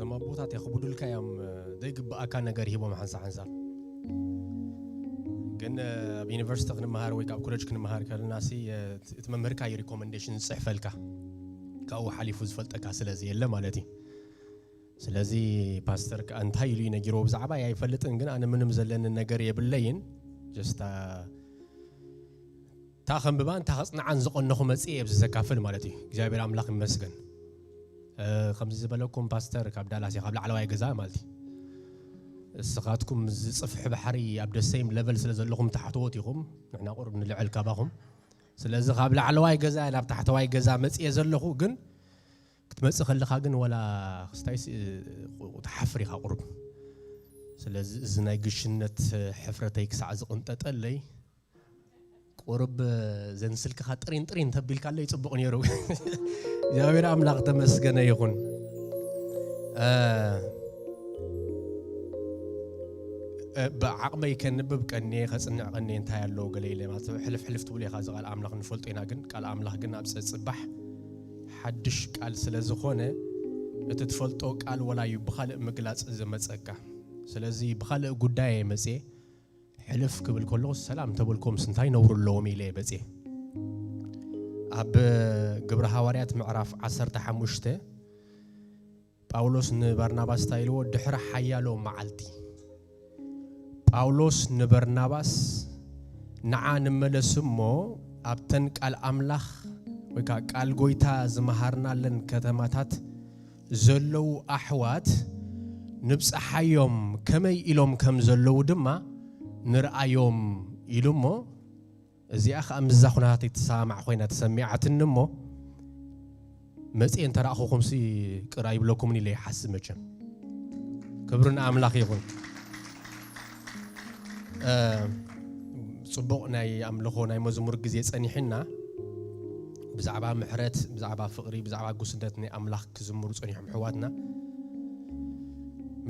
እቶም ኣቦታት የኽብዱልካ እዮም። ዘይግብኣካ ነገር ሂቦም ሓንሳ ሓንሳብ። ግን ኣብ ዩኒቨርሲቲ ክንመሃር ወይ ካብ ኮሌጅ ክንመሃር ከለና ሲ እቲ መምህርካ እዩ ሪኮመንዴሽን ዝፅሕፈልካ፣ ካብኡ ሓሊፉ ዝፈልጠካ ስለዚ የለ ማለት እዩ። ስለዚ ፓስተር ከኣ እንታይ ኢሉ እዩ ነጊርዎ ብዛዕባ ኣይፈልጥን፣ ግን ኣነ ምንም ዘለኒ ነገር የብለይን። ጀስታ እታ ከንብባን እታ ከጽንዓን ዝቐነኹ መጽእ እየ ኣብዚ ዘካፍል ማለት እዩ። እግዚኣብሔር ኣምላኽ ይመስገን። ከምዚ ዝበለኩም ፓስተር ካብ ዳላስ እየ፣ ካብ ላዕለዋይ ገዛ ማለት እዩ። እስኻትኩም ዝጽፍሒ ባሕሪ ኣብ ደሰይም ለቨል ስለ ዘለኹም ታሕተዎት ኢኹም፣ ንሕና ቁሩብ ንልዕል ካባኹም። ስለዚ ካብ ላዕለዋይ ገዛ ናብ ታሕተዋይ ገዛ መጽየ ዘለኹ፣ ግን ክትመጽእ ከለኻ ግን ወላ ክስታይ ትሓፍር ኢኻ ቁሩብ። ስለዚ እዚ ናይ ግሽነት ሕፍረተይ ክሳዕ ዝቕንጠጠለይ ቁሩብ ዘንስልክኻ ጥሪን ጥሪን ተቢልካለይ ጽቡቕ ነይሩ። እግዚኣብሔር ኣምላኽ ተመስገነ ይኹን። ብዓቕመይ ከንብብ ቀንየ፣ ከጽንዕ ቀንየ፣ እንታይ ኣለዎ ገለ ኢለ ማለት ሕልፍ ሕልፍ ትብሉ ኢኻ። እዚ ቃል ኣምላኽ ንፈልጦ ኢና፣ ግን ቃል ኣምላኽ ግን ኣብ ጸጽባሕ ሓድሽ ቃል ስለ ዝኾነ እቲ ትፈልጦ ቃል ወላ እዩ ብኻልእ ምግላጽ ዝመጸካ። ስለዚ ብኻልእ ጉዳይ እየ መጽየ፣ ሕልፍ ክብል ከለኹ ሰላም ተበልኩምስ እንታይ ነውሪ ኣለዎም ኢለ እየ መጽየ። ኣብ ግብረ ሃዋርያት ምዕራፍ ዓሰርተ ሓሙሽተ ጳውሎስ ንባርናባስ እንታይ ኢልዎ? ድሕሪ ሓያሎ መዓልቲ ጳውሎስ ንበርናባስ፣ ንዓ ንመለስ እሞ ኣብተን ቃል ኣምላኽ ወይ ከዓ ቃል ጎይታ ዝመሃርናለን ከተማታት ዘለዉ ኣሕዋት ንብጽሓዮም፣ ከመይ ኢሎም ከም ዘለዉ ድማ ንርኣዮም ኢሉ እሞ እዚኣ ኸኣ ምስዛ ኹነታት እትሰማማዕ ኮይና ተሰሚዓትኒ እሞ መጽየ እንተ ረኣኹኹምሲ ቅር ኣይብለኩምን ኢለ ይሓስብ። መቸም ክብሪ ንኣምላኽ ይኹን። ጽቡቕ ናይ ኣምልኾ ናይ መዝሙር ግዜ ጸኒሕና ብዛዕባ ምሕረት፣ ብዛዕባ ፍቕሪ፣ ብዛዕባ ጉስነት ናይ ኣምላኽ ክዝምሩ ጸኒሖም ኣሕዋትና።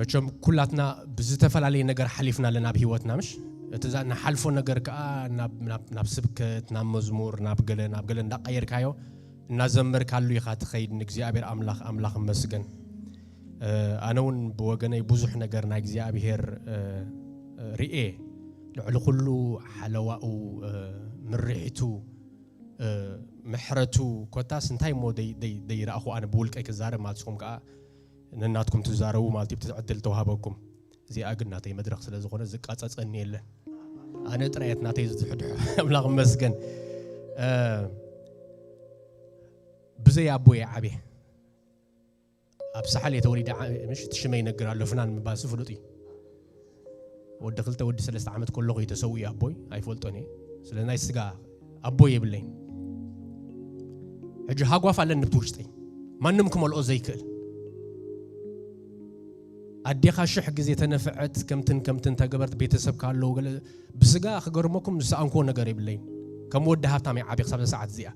መቸም ኩላትና ብዝተፈላለየ ነገር ሓሊፍና ኣለና ኣብ ህይወትና፣ ምሽ? እቲ ዛ-፣ ንሓልፎ ነገር ከኣ ናብ፣ ናብ፣ ናብ ስብከት፣ ናብ መዝሙር፣ ናብ ገለ፣ ናብ ገለ እንዳቀየርካዮ እናዘመርካሉ ኢኻ ትኸይድ። ንእግዚኣብሔር ኣምላኽ፣ ኣምላኽ እመስገን። ኣነ እውን ብወገነይ ብዙሕ ነገር ናይ እግዚኣብሔር ርኤ፣ ልዕሊ ኩሉ ሓለዋኡ፣ ምርሒቱ፣ ምሕረቱ፣ ኮታስ እንታይ እሞ ደይ-፣ ደይ-፣ ደይረኣኹ ኣነ ብውልቀይ ክዛረብ ማለት ንስኹም ከኣ ነናትኩም ትዛረቡ ማለት እዩ፣ እቲ ዕድል ተዋህበኩም። እዚኣ ግን ናተይ መድረኽ ስለ ዝኾነ ዝቃጸጸኒ የለን። ኣነ ጥራይ እየ ናተይ ዝድሕድሖ። ኣምላኽ ይመስገን። ብዘይ ኣቦ እየ ዓብየ። ኣብ ሳሕል እየ ተወሊደ፣ ምሽ እቲ ሽመይ ይነግር ኣሎ፣ ፍናን ምባልሲ ፍሉጥ እዩ። ወዲ ክልተ ወዲ ሰለስተ ዓመት ከለኹ እዩ ተሰዊኡ ኣቦይ፣ ኣይፈልጦን እየ። ስለ ናይ ስጋ ኣቦይ የብለይን። ሕጂ ሃጓፍ ኣለኒ ብቲ ውሽጠይ፣ ማንም ክመልኦ ዘይክእል። ኣዴኻ ሽሕ ግዜ ተነፍዐት፣ ከምትን ከምትን ተገበርት፣ ቤተሰብካ ኣለዉ፣ ገለ ብስጋ ክገርመኩም ዝሰኣንክዎ ነገር የብለይን። ከም ወዲ ሃብታም እየ ዓብየ ክሳብ እዛ ሰዓት እዚኣ።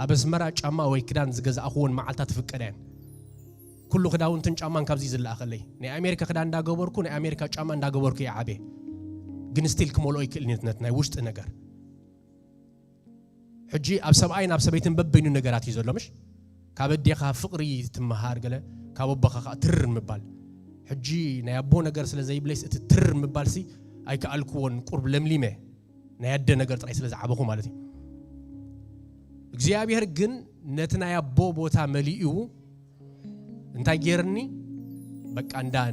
ኣብ ኣስመራ ጫማ ወይ ክዳን ዝገዛእኽዎን መዓልታት ትፍቀዳ እየን። ኩሉ ክዳውንትን ጫማን ካብዚ ዝለኣኸለይ። ናይ ኣሜሪካ ክዳን እንዳገበርኩ፣ ናይ ኣሜሪካ ጫማ እንዳገበርኩ እየ ዓብየ። ግን ስቲል ክመልኦ ይክእል ነት-፣ ነት-፣ ናይ ውሽጢ ነገር። ሕጂ ኣብ ሰብኣይን ኣብ ሰበይትን በበይኑ ነገራት እዩ ዘሎ፣ ምሽ? ካብ ኣዴኻ ፍቕሪ ትመሃር ገለ፣ ካብ ኣቦኻ ኸኣ ትርር ምባል። ሕጂ ናይ ኣቦ ነገር ስለ ዘይብለይስ እቲ ትርር ምባልሲ ኣይከኣልክዎን፣ ቁርብ ለምሊመ። ናይ ኣደ ነገር ጥራይ ስለ ዝዓበኹ ማለት እዩ። እግዚኣብሔር ግን ነቲ ናይ ኣቦ ቦታ መሊኡ እንታይ ጌርኒ? በቃ እንዳ-፣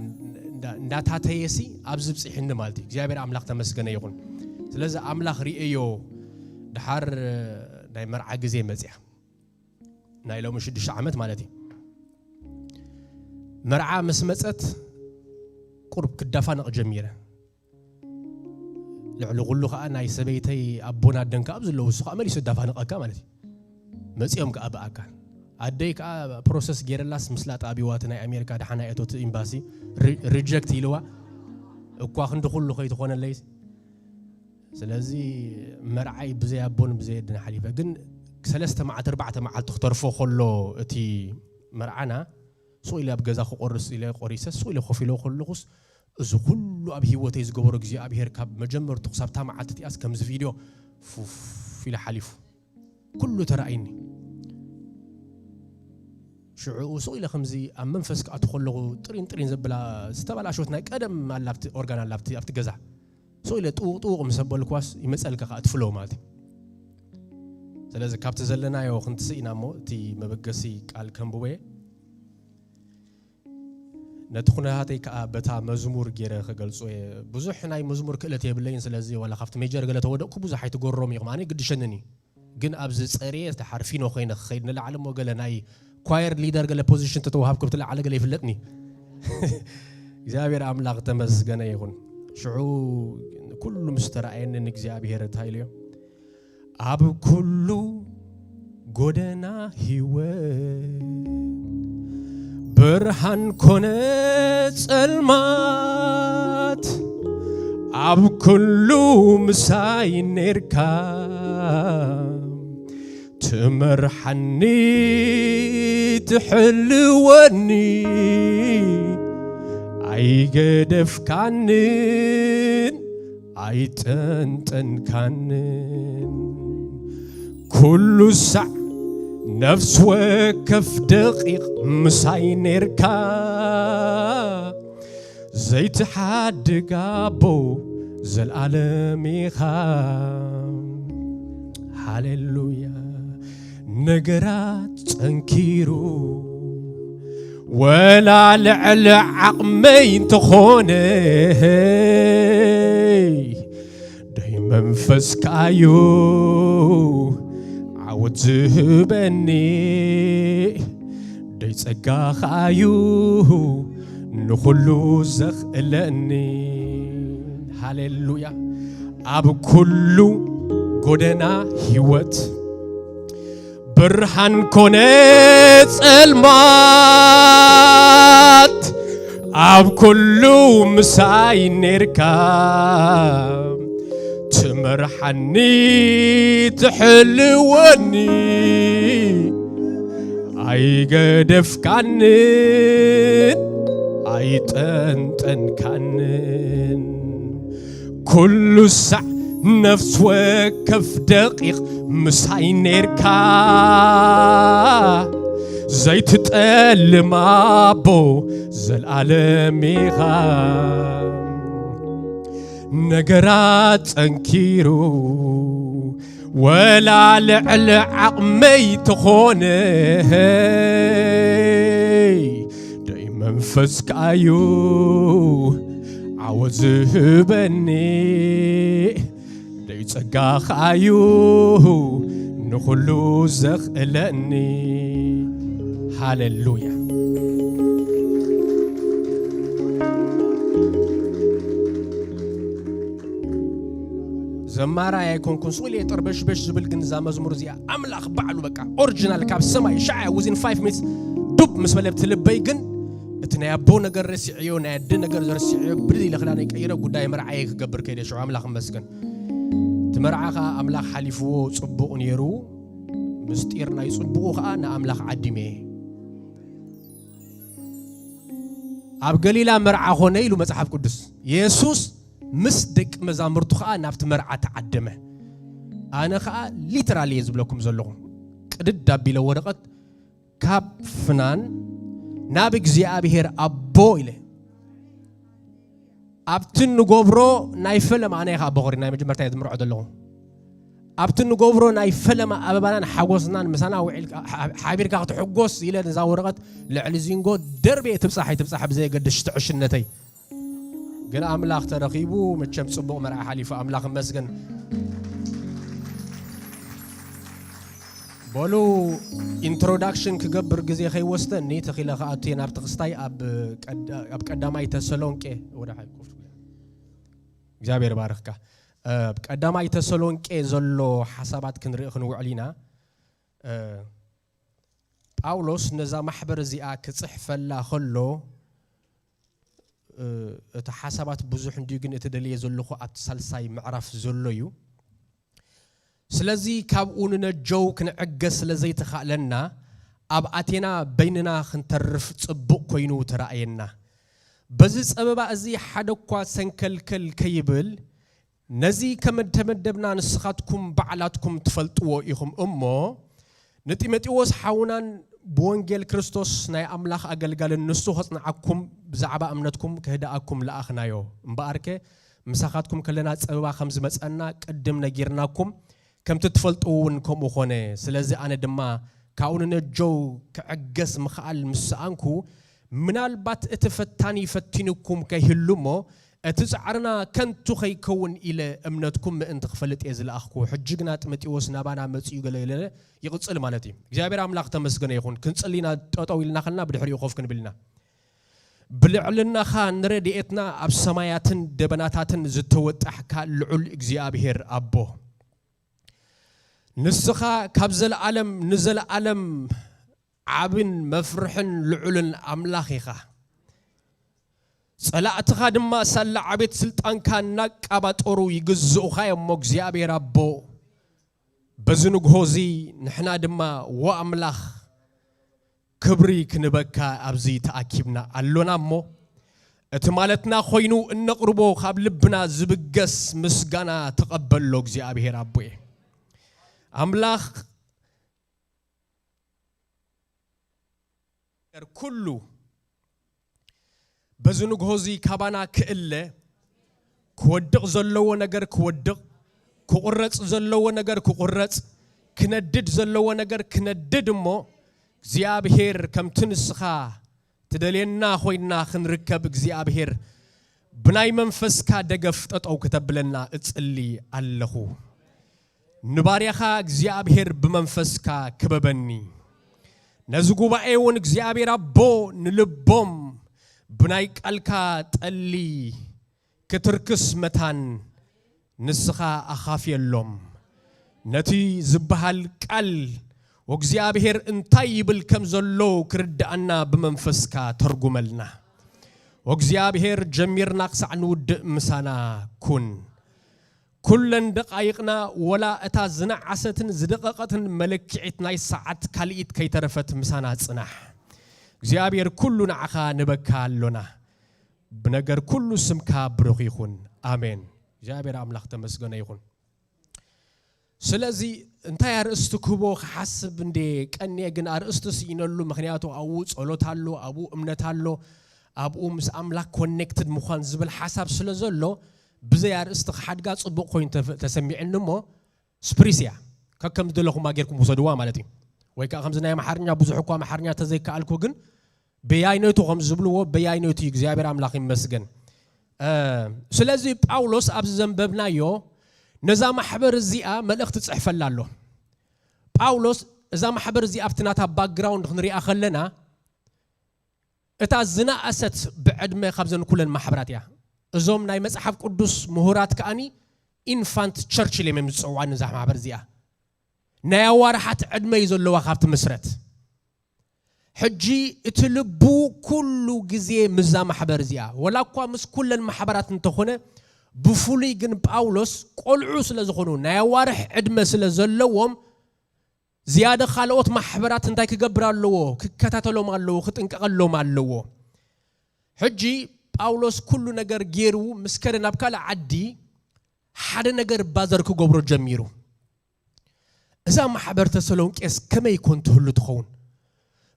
እንዳ-፣ እንዳታተየሲ ኣብዚ ብጽሕኒ ማለት እዩ። እግዚኣብሔር ኣምላኽ ተመስገነ ይኹን። ስለዚ ኣምላኽ ርእዮ፣ ድሓር ናይ መርዓ ግዜ መጽያ። ናይ ሎሚ ሽዱሽተ ዓመት ማለት እዩ። መርዓ ምስ መጸት ቁርብ ክዳፋነቕ ጀሚረ። ልዕሊ ኩሉ ከኣ ናይ ሰበይተይ ኣቦን ኣደን ከኣ ኣብ ዘለዉ፣ እሱ ከኣ መሊሱ ዳፋንቐካ ማለት እዩ። መጺኦም ከኣ ብኣካል። ኣደይ ከኣ ፕሮሰስ ጌረላስ ምስላ ጣቢዋት ናይ ኣሜሪካ ደሓና እቶት ኤምባሲ ሪ-፣ ሪጀክት ኢልዋ። እኳ ክንዲ ኩሉ ከይትኾነለይ። ስለዚ መርዓይ ብዘይ ኣቦን ብዘይ ኣደን ሓሊፈ። ግን ሰለስተ መዓልቲ፣ ኣርባዕተ መዓልቲ ክተርፎ ከሎ እቲ መርዓና፣ ሱቕ ኢለ ኣብ ገዛ ክቆርስ ኢለ ቆሪሰ፣ ሱቕ ኢለ ኮፍ ኢለ ከለኹስ፣ እዚ ኩሉ ኣብ ህይወተይ ዝገበሮ እግዚኣብሔር ካብ መጀመርቱ ክሳብ እታ መዓልቲ እቲኣስ ከምዚ ቪድዮ ፉፍ ኢለ ሓሊፉ። ኩሉ ተራእይኒ። ሽዑ ስቕ ኢለ ከምዚ ኣብ መንፈስ ክኣቱ ከለኹ ጥሪን ጥሪን ዘብላ ዝተበላሸወት ናይ ቀደም ኣላ ኣብቲ ኦርጋን ኣላ ኣብቲ ኣብቲ ገዛ። ስቕ ኢለ ጥውቕ ጥውቕ ምስ ኣበልኳስ ይመጸልካ ከኣ እቲ ፍሎ ማለት እዩ። ስለዚ ካብቲ ዘለናዮ ክንትስእ ኢና እሞ እቲ መበገሲ ቃል ከንብቦ እየ። ነቲ ኩነታተይ ከኣ በታ መዝሙር ገይረ ክገልጾ እየ። ብዙሕ ናይ መዝሙር ክእለት የብለይን፣ ስለዚ ዋላ ካብቲ ሜጀር ገለ ተወደቕኩ ብዙሕ ኣይትጎሮም ኢኹም። ኣነ ግድሸንን እዩ። ግን ኣብዚ ጸርየ ተሓርፊኖ ኮይነ ክኸይድ ንላዕሊ እሞ ገለ ናይ ኳየር ሊደር ገለ ፖዚሽን ተተዋሃብኩ ብትለዓለ ገለ ይፍለጥኒ እግዚኣብሔር ኣምላኽ ተመስገነ ይኹን። ሽዑ ኩሉ ምስ ተረኣየኒ ንእግዚኣብሔር እንታይ ኢለዮ? ኣብ ኩሉ ጎደና ህይወት ብርሃን ኮነ ጸልማት ኣብ ኩሉ ምሳይ ኔርካ ትመርሓኒ ትሕልወኒ ኣይገደፍካንን ኣይጠንጠንካንን ኩሉ ሳዕ ነፍስ ወከፍ ደቂቕ ምሳይ ኔርካ ዘይትሓድግ ኣቦ ዘልኣለም ኢኻ። ሃሌሉያ። ነገራት ጸንኪሩ ወላ ልዕሊ ዓቕመይ እንተኾነ ደይ መንፈስካዩ ዓወት ዝህበኒ ደይ ጸጋኻዩ ንኹሉ ዘኽእለኒ። ሃሌሉያ። ኣብ ኩሉ ጎደና ህይወት ብርሃን ኮነ ጸልማት ኣብ ኩሉ ምሳይ ኔርካ ትመርሓኒ ትሕልወኒ ኣይገደፍካንን ኣይጠንጠንካንን ኩሉ ሳዕ ነፍስ ወከፍ ደቂቕ ምሳይ ኔርካ ዘይትጠልም ኣቦ ዘልኣለም ኢኻ። ነገራት ጸንኪሩ ወላ ልዕሊ ዓቕመይ ተኾነ ደይ መንፈስካዩ ዓወት ዝህበኒ ደይ ጸጋኻዩ ንኹሉ ዘኽእለኒ። ሃሌሉያ። ዘማራይ ኣይኮንኩን ስቕ ኢለ ጠርበሽበሽ ዝብል ግን እዛ መዝሙር እዚኣ ኣምላኽ ባዕሉ በቃ ኦሪጂናል ካብ ሰማይ ሻዓ within five minutes ዱብ ምስ በለ ብቲ ልበይ ግን እቲ ናይ ኣቦ ነገር ረሲዐዮ ናይ ኣደ ነገር ዘረሲዐዮ ብድል ኢለ ክዳነይ ቀይረ ጉዳይ መርዓየ ክገብር ከይደ ሽዑ ኣምላኽ መስገን እቲ መርዓ ኸዓ ኣምላኽ ሓሊፍዎ ጽቡቕ ነይሩ ምስጢር ናይ ጽቡቑ ኸዓ ንኣምላኽ ዓዲመ ኣብ ገሊላ መርዓ ኾነ ኢሉ መጽሓፍ ቅዱስ የሱስ ምስ ደቂ መዛሙርቱ ኸዓ ናብቲ መርዓ ተዓደመ። ኣነ ኸዓ ሊተራሊ እየ ዝብለኩም ዘለኹ። ቅድድ ኣቢለ ወረቐት ካብ ፍናን ናብ እግዚኣብሔር ኣቦ ኢለ ኣብቲ ንገብሮ ናይ ፈለማ ኣነ ኸዓ በኸሪ ናይ መጀመርታ እየ ዝምርዖ ዘለኹ ኣብቲ ንገብሮ ናይ ፈለማ ኣበባናን ሓጎስናን ምሳና ውዒልካ ሓቢርካ ክትሕጎስ ኢለ ነዛ ወረቐት ልዕሊ ዚንጎ ደርቤ ትብጻሕ ኣይትብጻሕ ብዘየገድሽ ትዕሽነተይ ግን ኣምላኽ ተረኺቡ መቸም ጽቡቕ መርዓ ሓሊፉ ኣምላኽ መስገን በሉ ኢንትሮዳክሽን ክገብር ግዜ ከይወስደኒ ተኺለ ከኣቱ ናብቲ ክስታይ ኣብ ቀዳማይ ተሰሎንቄ ወደ ሓይ ኮፍ እግዚኣብሔር ባርኽካ ቀዳማይ ተሰሎንቄ ዘሎ ሓሳባት ክንርኢ ክንውዕል ኢና ጳውሎስ ነዛ ማሕበር እዚኣ ክጽሕፈላ ከሎ እቲ ሓሳባት ብዙሕ እንድዩ ግን እቲ ደልየ ዘለኹ ኣብቲ ሳልሳይ ምዕራፍ ዘሎ እዩ ስለዚ ካብኡ ንነጀው ክንዕገ ስለ ዘይተኻእለና ኣብ ኣቴና በይንና ክንተርፍ ጽቡቕ ኮይኑ ተራእየና በዚ ጸበባ እዚ ሓደ እኳ ሰንከልከል ከይብል ነዚ ከም እተመደብና ንስኻትኩም ባዕላትኩም ትፈልጥዎ ኢኹም እሞ ንጢሞቴዎስ ሓውናን ብወንጌል ክርስቶስ ናይ ኣምላኽ ኣገልጋልን ንሱ ኸጽንዓኩም ብዛዕባ እምነትኩም ክህድኣኩም ለኣኽናዮ። እምበኣርከ ምሳኻትኩም ከለና ጸበባ ከም ዝመጸና ቅድም ነጊርናኩም፣ ከምቲ ትፈልጥዎ እውን ከምኡ ኾነ። ስለዚ ኣነ ድማ ካብኡ ንነጀው ክዕገስ ምኽኣል ምስ ሰኣንኩ፣ ምናልባት እቲ ፈታኒ ፈቲኑኩም ከይህሉ እሞ፣ እቲ ጻዕርና ከንቱ ከይከውን ኢለ እምነትኩም ምእንቲ ክፈልጥ እየ ዝለኣኽኩ። ሕጂ ግና ጢሞቴዎስ ናባና መጺኡ ገለ ገለ ይቕጽል ማለት እዩ። እግዚኣብሔር ኣምላኽ ተመስገነ ይኹን። ክንጽሊ ኢና ጠጠው ኢልና ኸለና ብድሕሪኡ ኮፍ ክንብል ኢና። ብልዕልናኻ ንረድኤትና ኣብ ሰማያትን ደበናታትን ዝተወጣሕካ ልዑል እግዚኣብሔር ኣቦ፣ ንስኻ ካብ ዘለዓለም ንዘለዓለም ዓብን መፍርሕን ልዑልን ኣምላኽ ኢኻ። ጸላእትኻ ድማ ሳላ ዓቤት ስልጣንካ እናቃባጠሩ ይግዝኡኻ እዮም እሞ እግዚኣብሔር ኣቦ፣ በዚ ንግሆ እዚ ንሕና ድማ ወ ኣምላኽ ክብሪ ክንበካ ኣብዚ ተኣኪብና ኣሎና እሞ፣ እቲ ማለትና ኮይኑ እነቕርቦ ካብ ልብና ዝብገስ ምስጋና ተቐበሎ እግዚኣብሔር ኣቦየ። ኣምላኽ ኩሉ በዚ ንግሆ እዚ ካባና ክእለ፣ ክወድቕ ዘለዎ ነገር ክወድቕ፣ ክቑረጽ ዘለዎ ነገር ክቑረጽ፣ ክነድድ ዘለዎ ነገር ክነድድ እሞ፣ እግዚኣብሔር ከምቲ ንስኻ ትደልየና ኮይንና ክንርከብ እግዚኣብሔር ብናይ መንፈስካ ደገፍ ጠጠው ክተብለና እጽሊ ኣለኹ። ንባርያኻ እግዚኣብሔር ብመንፈስካ ክበበኒ። ነዚ ጉባኤ እውን እግዚኣብሔር ኣቦ ንልቦም ብናይ ቃልካ ጠሊ ክትርክስ መታን ንስኻ ኣኻፍየሎም። ነቲ ዝበሃል ቃል ወእግዚኣብሔር እንታይ ይብል ከም ዘሎ ክርድኣና ብመንፈስካ ተርጉመልና። ወእግዚኣብሔር ጀሚርና ክሳዕ ንውድእ ምሳና ኩን። ኩለን ደቓይቕና ወላ እታ ዝነዓሰትን ዝደቐቐትን መለክዒት ናይ ሰዓት ካልኢት ከይተረፈት ምሳና ጽናሕ። እግዚኣብሔር ኩሉ ንዓኻ ንበካ ኣሎና። ብነገር ኩሉ ስምካ ብሩኽ ይኹን። ኣሜን። እግዚኣብሔር ኣምላኽ ተመስገነ ይኹን። ስለዚ እንታይ ኣርእስቲ ክህቦ ክሓስብ እንዴ ቀንየ፣ ግን ኣርእስቲ ስኢነሉ። ምኽንያቱ ኣብኡ ጸሎት ኣሎ፣ ኣብኡ እምነት ኣሎ፣ ኣብኡ ምስ ኣምላኽ ኮኔክትድ ምዃን ዝብል ሓሳብ ስለ ዘሎ ብዘይ ኣርእስቲ ክሓድጋ ጽቡቕ ኮይኑ ተፍ-፣ ተሰሚዕኒ እሞ ስፕሪስ እያ። ከከም ዝደለኹማ ጌርኩም ውሰድዋ ማለት እዩ። ወይ ከዓ ከምዚ ናይ ኣምሓርኛ ብዙሕ እኳ ኣምሓርኛ ተዘይከኣልኩ ግን በያይነቱ ከም ዝብልዎ በያይነቱ እዩ። እግዚኣብሔር ኣምላኽ ይመስገን። እ፣ ስለዚ ጳውሎስ ኣብዚ ዘንበብናዮ ነዛ ማሕበር እዚኣ መልእኽቲ ጽሕፈላ ኣሎ። ጳውሎስ እዛ ማሕበር እዚኣ ኣብቲ ናታ ባክግራውንድ ክንሪኣ ከለና እታ ዝነኣሰት ብዕድመ ካብዘን ኩለን ማሕበራት እያ። እዞም ናይ መጽሓፍ ቅዱስ ምሁራት ከኣኒ ኢንፋንት ቸርች ኢሎም እዮም ዝጽውዓ ነዛ ማሕበር እዚኣ። ናይ ኣዋርሓት ዕድመ እዩ ዘለዋ ካብ ትምስረት። ሕጂ እቲ ልቡ ኩሉ ግዜ ምስዛ ማሕበር እዚኣ፣ ወላ እኳ ምስ ኩለን ማሕበራት እንተኾነ፣ ብፍሉይ ግን ጳውሎስ ቆልዑ ስለ ዝኾኑ፣ ናይ ኣዋርሕ ዕድመ ስለ ዘለዎም፣ ዝያደ ካልኦት ማሕበራት እንታይ ክገብር ኣለዎ? ክከታተሎም ኣለዎ፣ ክጥንቀቐሎም ኣለዎ። ሕጂ ጳውሎስ ኩሉ ነገር ገይሩ ምስ ከደ ናብ ካልእ ዓዲ፣ ሓደ ነገር ባዘር ክገብሮ ጀሚሩ። እዛ ማሕበር ተሰሎንቄስ ከመይ ኮን ትህሉ ትኸውን?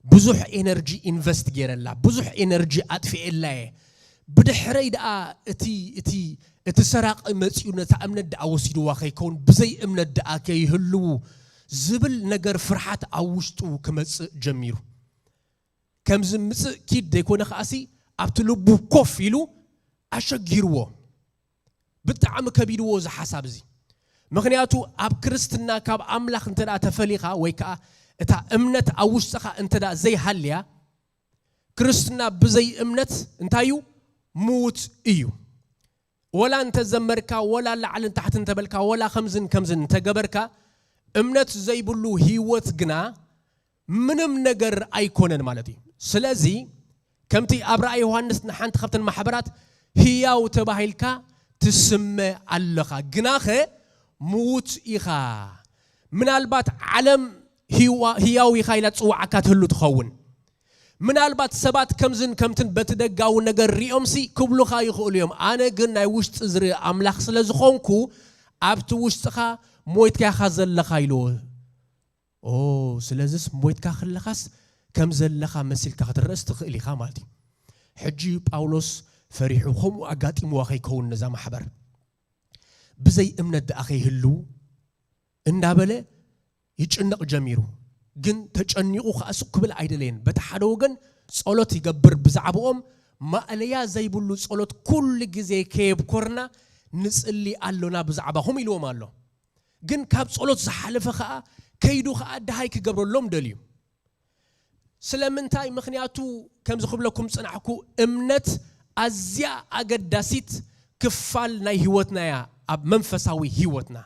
ብዙሕ ኤነርጂ ኢንቨስት ገይረላ፣ ብዙሕ ኤነርጂ ኣጥፊኤላ እየ። ብድሕረይ ደኣ እቲ፣ እቲ፣ እቲ ሰራቒ መጺኡ ነታ እምነት ደኣ ወሲድዋ ከይከውን፣ ብዘይ እምነት ደኣ ከይህልዉ ዝብል ነገር ፍርሓት ኣብ ውሽጡ ክመጽእ ጀሚሩ። ከም ዝምጽእ ኪድ ዘይኮነ ከኣሲ ኣብቲ ልቡ ኮፍ ኢሉ ኣሸጊርዎ። ብጣዕሚ ከቢድዎ እዚ ሓሳብ እዚ። ምኽንያቱ ኣብ ክርስትና ካብ ኣምላኽ እንተ ደኣ ተፈሊኻ ወይ ከኣ እታ እምነት ኣብ ውሽጥኻ እንተ ደኣ ዘይሃልያ፣ ክርስትና ብዘይ እምነት እንታይ እዩ? ምዉት እዩ። ወላ እንተ ዘመርካ፣ ወላ ላዕልን ታሕትን እንተበልካ፣ ወላ ከምዝን ከምዝን እንተገበርካ፣ እምነት ዘይብሉ ህይወት ግና ምንም ነገር ኣይኮነን ማለት እዩ። ስለዚ ከምቲ ኣብ ራእይ ዮሃንስ ንሓንቲ ካብተን ማሕበራት ህያው ተባሂልካ ትስመ ኣለኻ፣ ግናኸ ምዉት ኢኻ። ምናልባት ዓለም ህዋ-፣ ህያው ኢኻ ኢላ ትጽውዓካ ትህሉ ትኸውን። ምናልባት ሰባት ከምዝን ከምትን በቲ ደጋዊ ነገር ሪኦምሲ ክብሉኻ ይኽእሉ እዮም። ኣነ ግን ናይ ውሽጢ ዝርኢ ኣምላኽ ስለ ዝኾንኩ ኣብቲ ውሽጥኻ ሞይትካ ኢኻ ዘለኻ ኢልዎ። ኦ፣ ስለዚስ ሞይትካ ከለኻስ ከም ዘለኻ መሲልካ ክትረእስ ትኽእል ኢኻ ማለት እዩ። ሕጂ ጳውሎስ ፈሪሑ ከምኡ ኣጋጢምዋ ከይከውን ነዛ ማሕበር ብዘይ እምነት ደኣ ከይህልው እንዳበለ ይጭነቕ ጀሚሩ። ግን ተጨኒቑ ከኣ ስቕ ክብል ኣይደለየን። በቲ ሓደ ወገን ጸሎት ይገብር ብዛዕባኦም፣ ማእለያ ዘይብሉ ጸሎት ኩሉ ግዜ ከየብኮርና ንጽሊ ኣሎና ብዛዕባኹም ኢልዎም ኣሎ። ግን ካብ ጸሎት ዝሓለፈ ከኣ ከይዱ ከኣ ደሃይ ክገብረሎም ደልዩ። ስለምንታይ? ምኽንያቱ ከምዚ ክብለኩም ጽናሕኩ፣ እምነት ኣዝያ ኣገዳሲት ክፋል ናይ ህይወትና እያ። ኣብ መንፈሳዊ ህይወትና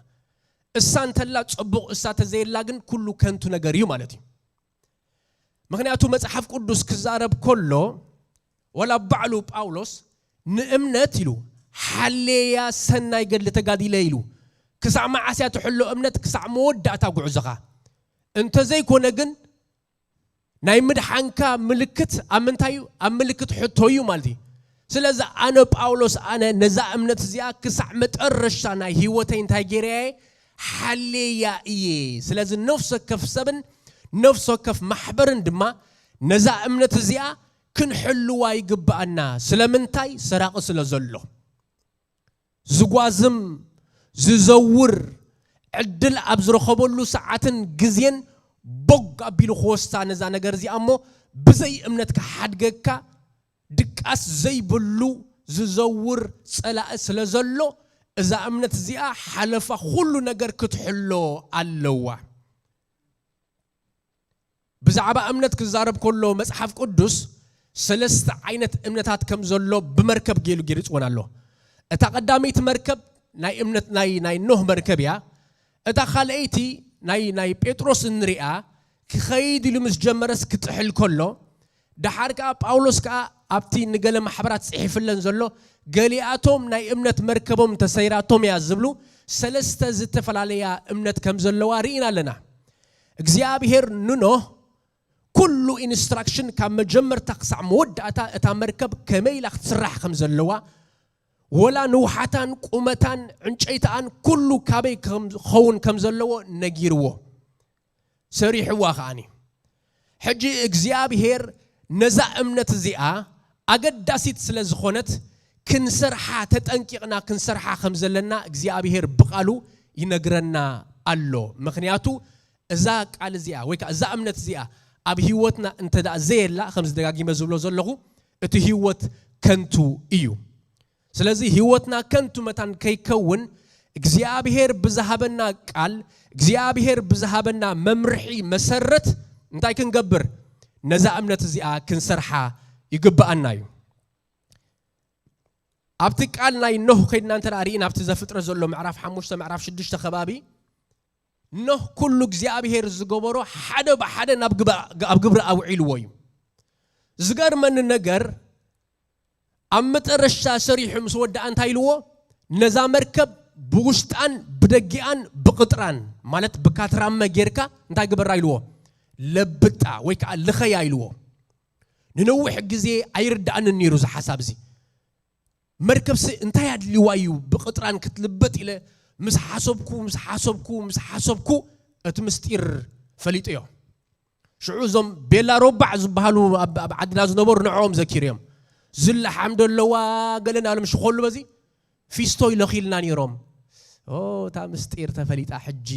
እሳ እንተላ ጽቡቕ፣ እሳ ተዘየላ ግን ኩሉ ከንቱ ነገር እዩ ማለት እዩ። ምኽንያቱ መጽሓፍ ቅዱስ ክዛረብ ከሎ፣ ወላ ባዕሉ ጳውሎስ ንእምነት ኢሉ፣ ሓሌያ ሰናይ ገድሊ ተጋዲለ ኢሉ፣ ክሳዕ መዓስ እያ ትሕሎ እምነት? ክሳዕ መወዳእታ ጉዕዞኻ። እንተዘይኮነ ግን ናይ ምድሓንካ ምልክት ኣብ ምንታይ እዩ? ኣብ ምልክት ሕቶ እዩ ማለት እዩ። ስለዚ ኣነ ጳውሎስ፣ ኣነ ነዛ እምነት እዚኣ ክሳዕ መጠረሻ ናይ ህይወተይ እንታይ ገይረያ እየ? ሓሌያ እየ። ስለዚ ነፍሲ ወከፍ ሰብን ነፍሲ ወከፍ ማሕበርን ድማ ነዛ እምነት እዚኣ ክንሕልዋ ይግብኣና። ስለምንታይ? ሰራቒ ስለ ዘሎ። ዝጓዝም፣ ዝዘውር፣ ዕድል ኣብ ዝረኸበሉ ሰዓትን ግዜን ቦግ ኣቢሉ ክወስዳ ነዛ ነገር እዚኣ እሞ ብዘይ እምነት ክሓድገካ ድቃስ ዘይብሉ ዝዘውር ጸላኢ ስለ ዘሎ እዛ እምነት እዚኣ ሓለፋ ኩሉ ነገር ክትሕሎ ኣለዋ። ብዛዕባ እምነት ክዛረብ ከሎ መጽሓፍ ቅዱስ ሰለስተ ዓይነት እምነታት ከም ዘሎ ብመርከብ ገይሩ ገይርጽወን ኣሎ። እታ ቀዳመይቲ መርከብ ናይ እምነት ናይ ናይ ኖህ መርከብ እያ። እታ ካልኣይቲ ናይ ናይ ጴጥሮስ እንሪኣ ክኸይድ ኢሉ ምስ ጀመረስ ክጥሕል ከሎ፣ ደሓር ከኣ ጳውሎስ ከኣ ኣብቲ ንገለ ማሕበራት ጽሒፍለን ዘሎ ገሊኣቶም ናይ እምነት መርከቦም ተሰይራቶም እያ ዝብሉ ሰለስተ ዝተፈላለያ እምነት ከም ዘለዋ ርኢና ኣለና። እግዚኣብሔር ንኖህ ኩሉ ኢንስትራክሽን ካብ መጀመርታ ክሳዕ መወዳእታ እታ መርከብ ከመይ ኢላ ክትስራሕ ከም ዘለዋ፣ ወላ ንውሓታን ቁመታን ዕንጨይታኣን ኩሉ ካበይ ክኸውን ከም ዘለዎ ነጊርዎ። ሰሪሕዋ ከኣኒ። ሕጂ እግዚኣብሔር ነዛ እምነት እዚኣ ኣገዳሲት ስለ ዝኾነት ክንሰርሓ፣ ተጠንቂቕና ክንሰርሓ ከም ዘለና እግዚኣብሔር ብቓሉ ይነግረና ኣሎ። ምኽንያቱ እዛ ቃል እዚኣ ወይ ከዓ እዛ እምነት እዚኣ ኣብ ህይወትና እንተ ደኣ ዘየላ፣ ከምዚ ደጋጊመ ዝብሎ ዘለኹ፣ እቲ ህይወት ከንቱ እዩ። ስለዚ ህይወትና ከንቱ መታን ከይከውን እግዚኣብሔር ብዝሃበና ቃል፣ እግዚኣብሔር ብዝሃበና መምርሒ መሰረት እንታይ ክንገብር? ነዛ እምነት እዚኣ ክንሰርሓ ይግብኣና እዩ። ኣብቲ ቃል ናይ ኖህ ከይድና እንተ ደኣ ርኢና፣ ኣብቲ ዘፍጥረት ዘሎ ምዕራፍ ሓሙሽተ፣ ምዕራፍ ሽዱሽተ ከባቢ፣ ኖህ ኩሉ እግዚኣብሔር ዝገበሮ ሓደ ብሓደ ናብ ግባ-፣ ኣብ ግብሪ ኣውዒልዎ እዩ። ዝገርመኒ ነገር፣ ኣብ መጠረሽታ ሰሪሑ ምስ ወድኣ እንታይ ኢልዎ? ነዛ መርከብ ብውሽጣን ብደጊኣን ብቕጥራን፣ ማለት ብካትራመ ጌርካ እንታይ ግበራ ኢልዎ? ለብጣ ወይ ከዓ ልኸያ ኢልዎ። ንነዊሕ ግዜ ኣይርድኣንን ነይሩ እዚ ሓሳብ እዚ። መርከብሲ እንታይ ኣድልዋ እዩ ብቕጥራን ክትልበጥ ኢለ ምስ ሓሰብኩ፣ ምስ ሓሰብኩ፣ ምስ ሓሰብኩ እቲ ምስጢር ፈሊጠዮ። ሽዑ እዞም ቤላ ሮባዕ ዝበሃሉ ኣብ፣ ኣብ ዓድና ዝነበሩ ንዕኦም ዘኪረ እዮም። ዝለሓም ደለዋ ገለ እናበሎም ሽኾሉ በዚ ፊስቶ ይለኺልና ነይሮም። ኦ፣ እታ ምስጢር ተፈሊጣ ሕጂ።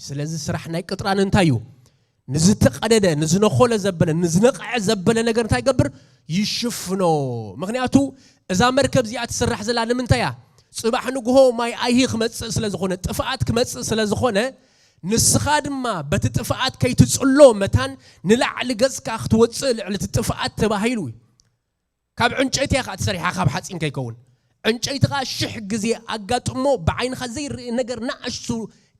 ስለዚ ስራሕ ናይ ቅጥራን እንታይ እዩ? ንዝተቐደደ፣ ንዝነኾለ ዘበለ፣ ንዝነቕዐ ዘበለ ነገር እንታይ ይገብር? ይሽፍኖ። ምኽንያቱ እዛ መርከብ እዚኣ ትስራሕ ዘላ ንምንታይ እያ? ጽባሕ ንግሆ ማይ ኣይሂ ክመጽእ ስለ ዝኾነ፣ ጥፍኣት ክመጽእ ስለ ዝኾነ፣ ንስኻ ድማ በቲ ጥፍኣት ከይትጽሎ መታን ንላዕሊ ገጽካ ክትወጽእ ልዕሊ እቲ ጥፍኣት ተባሂሉ እዩ። ካብ ዕንጨይቲ እያ ኸኣ ተሰሪሓ፣ ካብ ሓጺን ከይከውን። ዕንጨይቲ ኸኣ ሽሕ ግዜ ኣጋጥሞ ብዓይንኻ ዘይርኢ ነገር ንኣሽቱ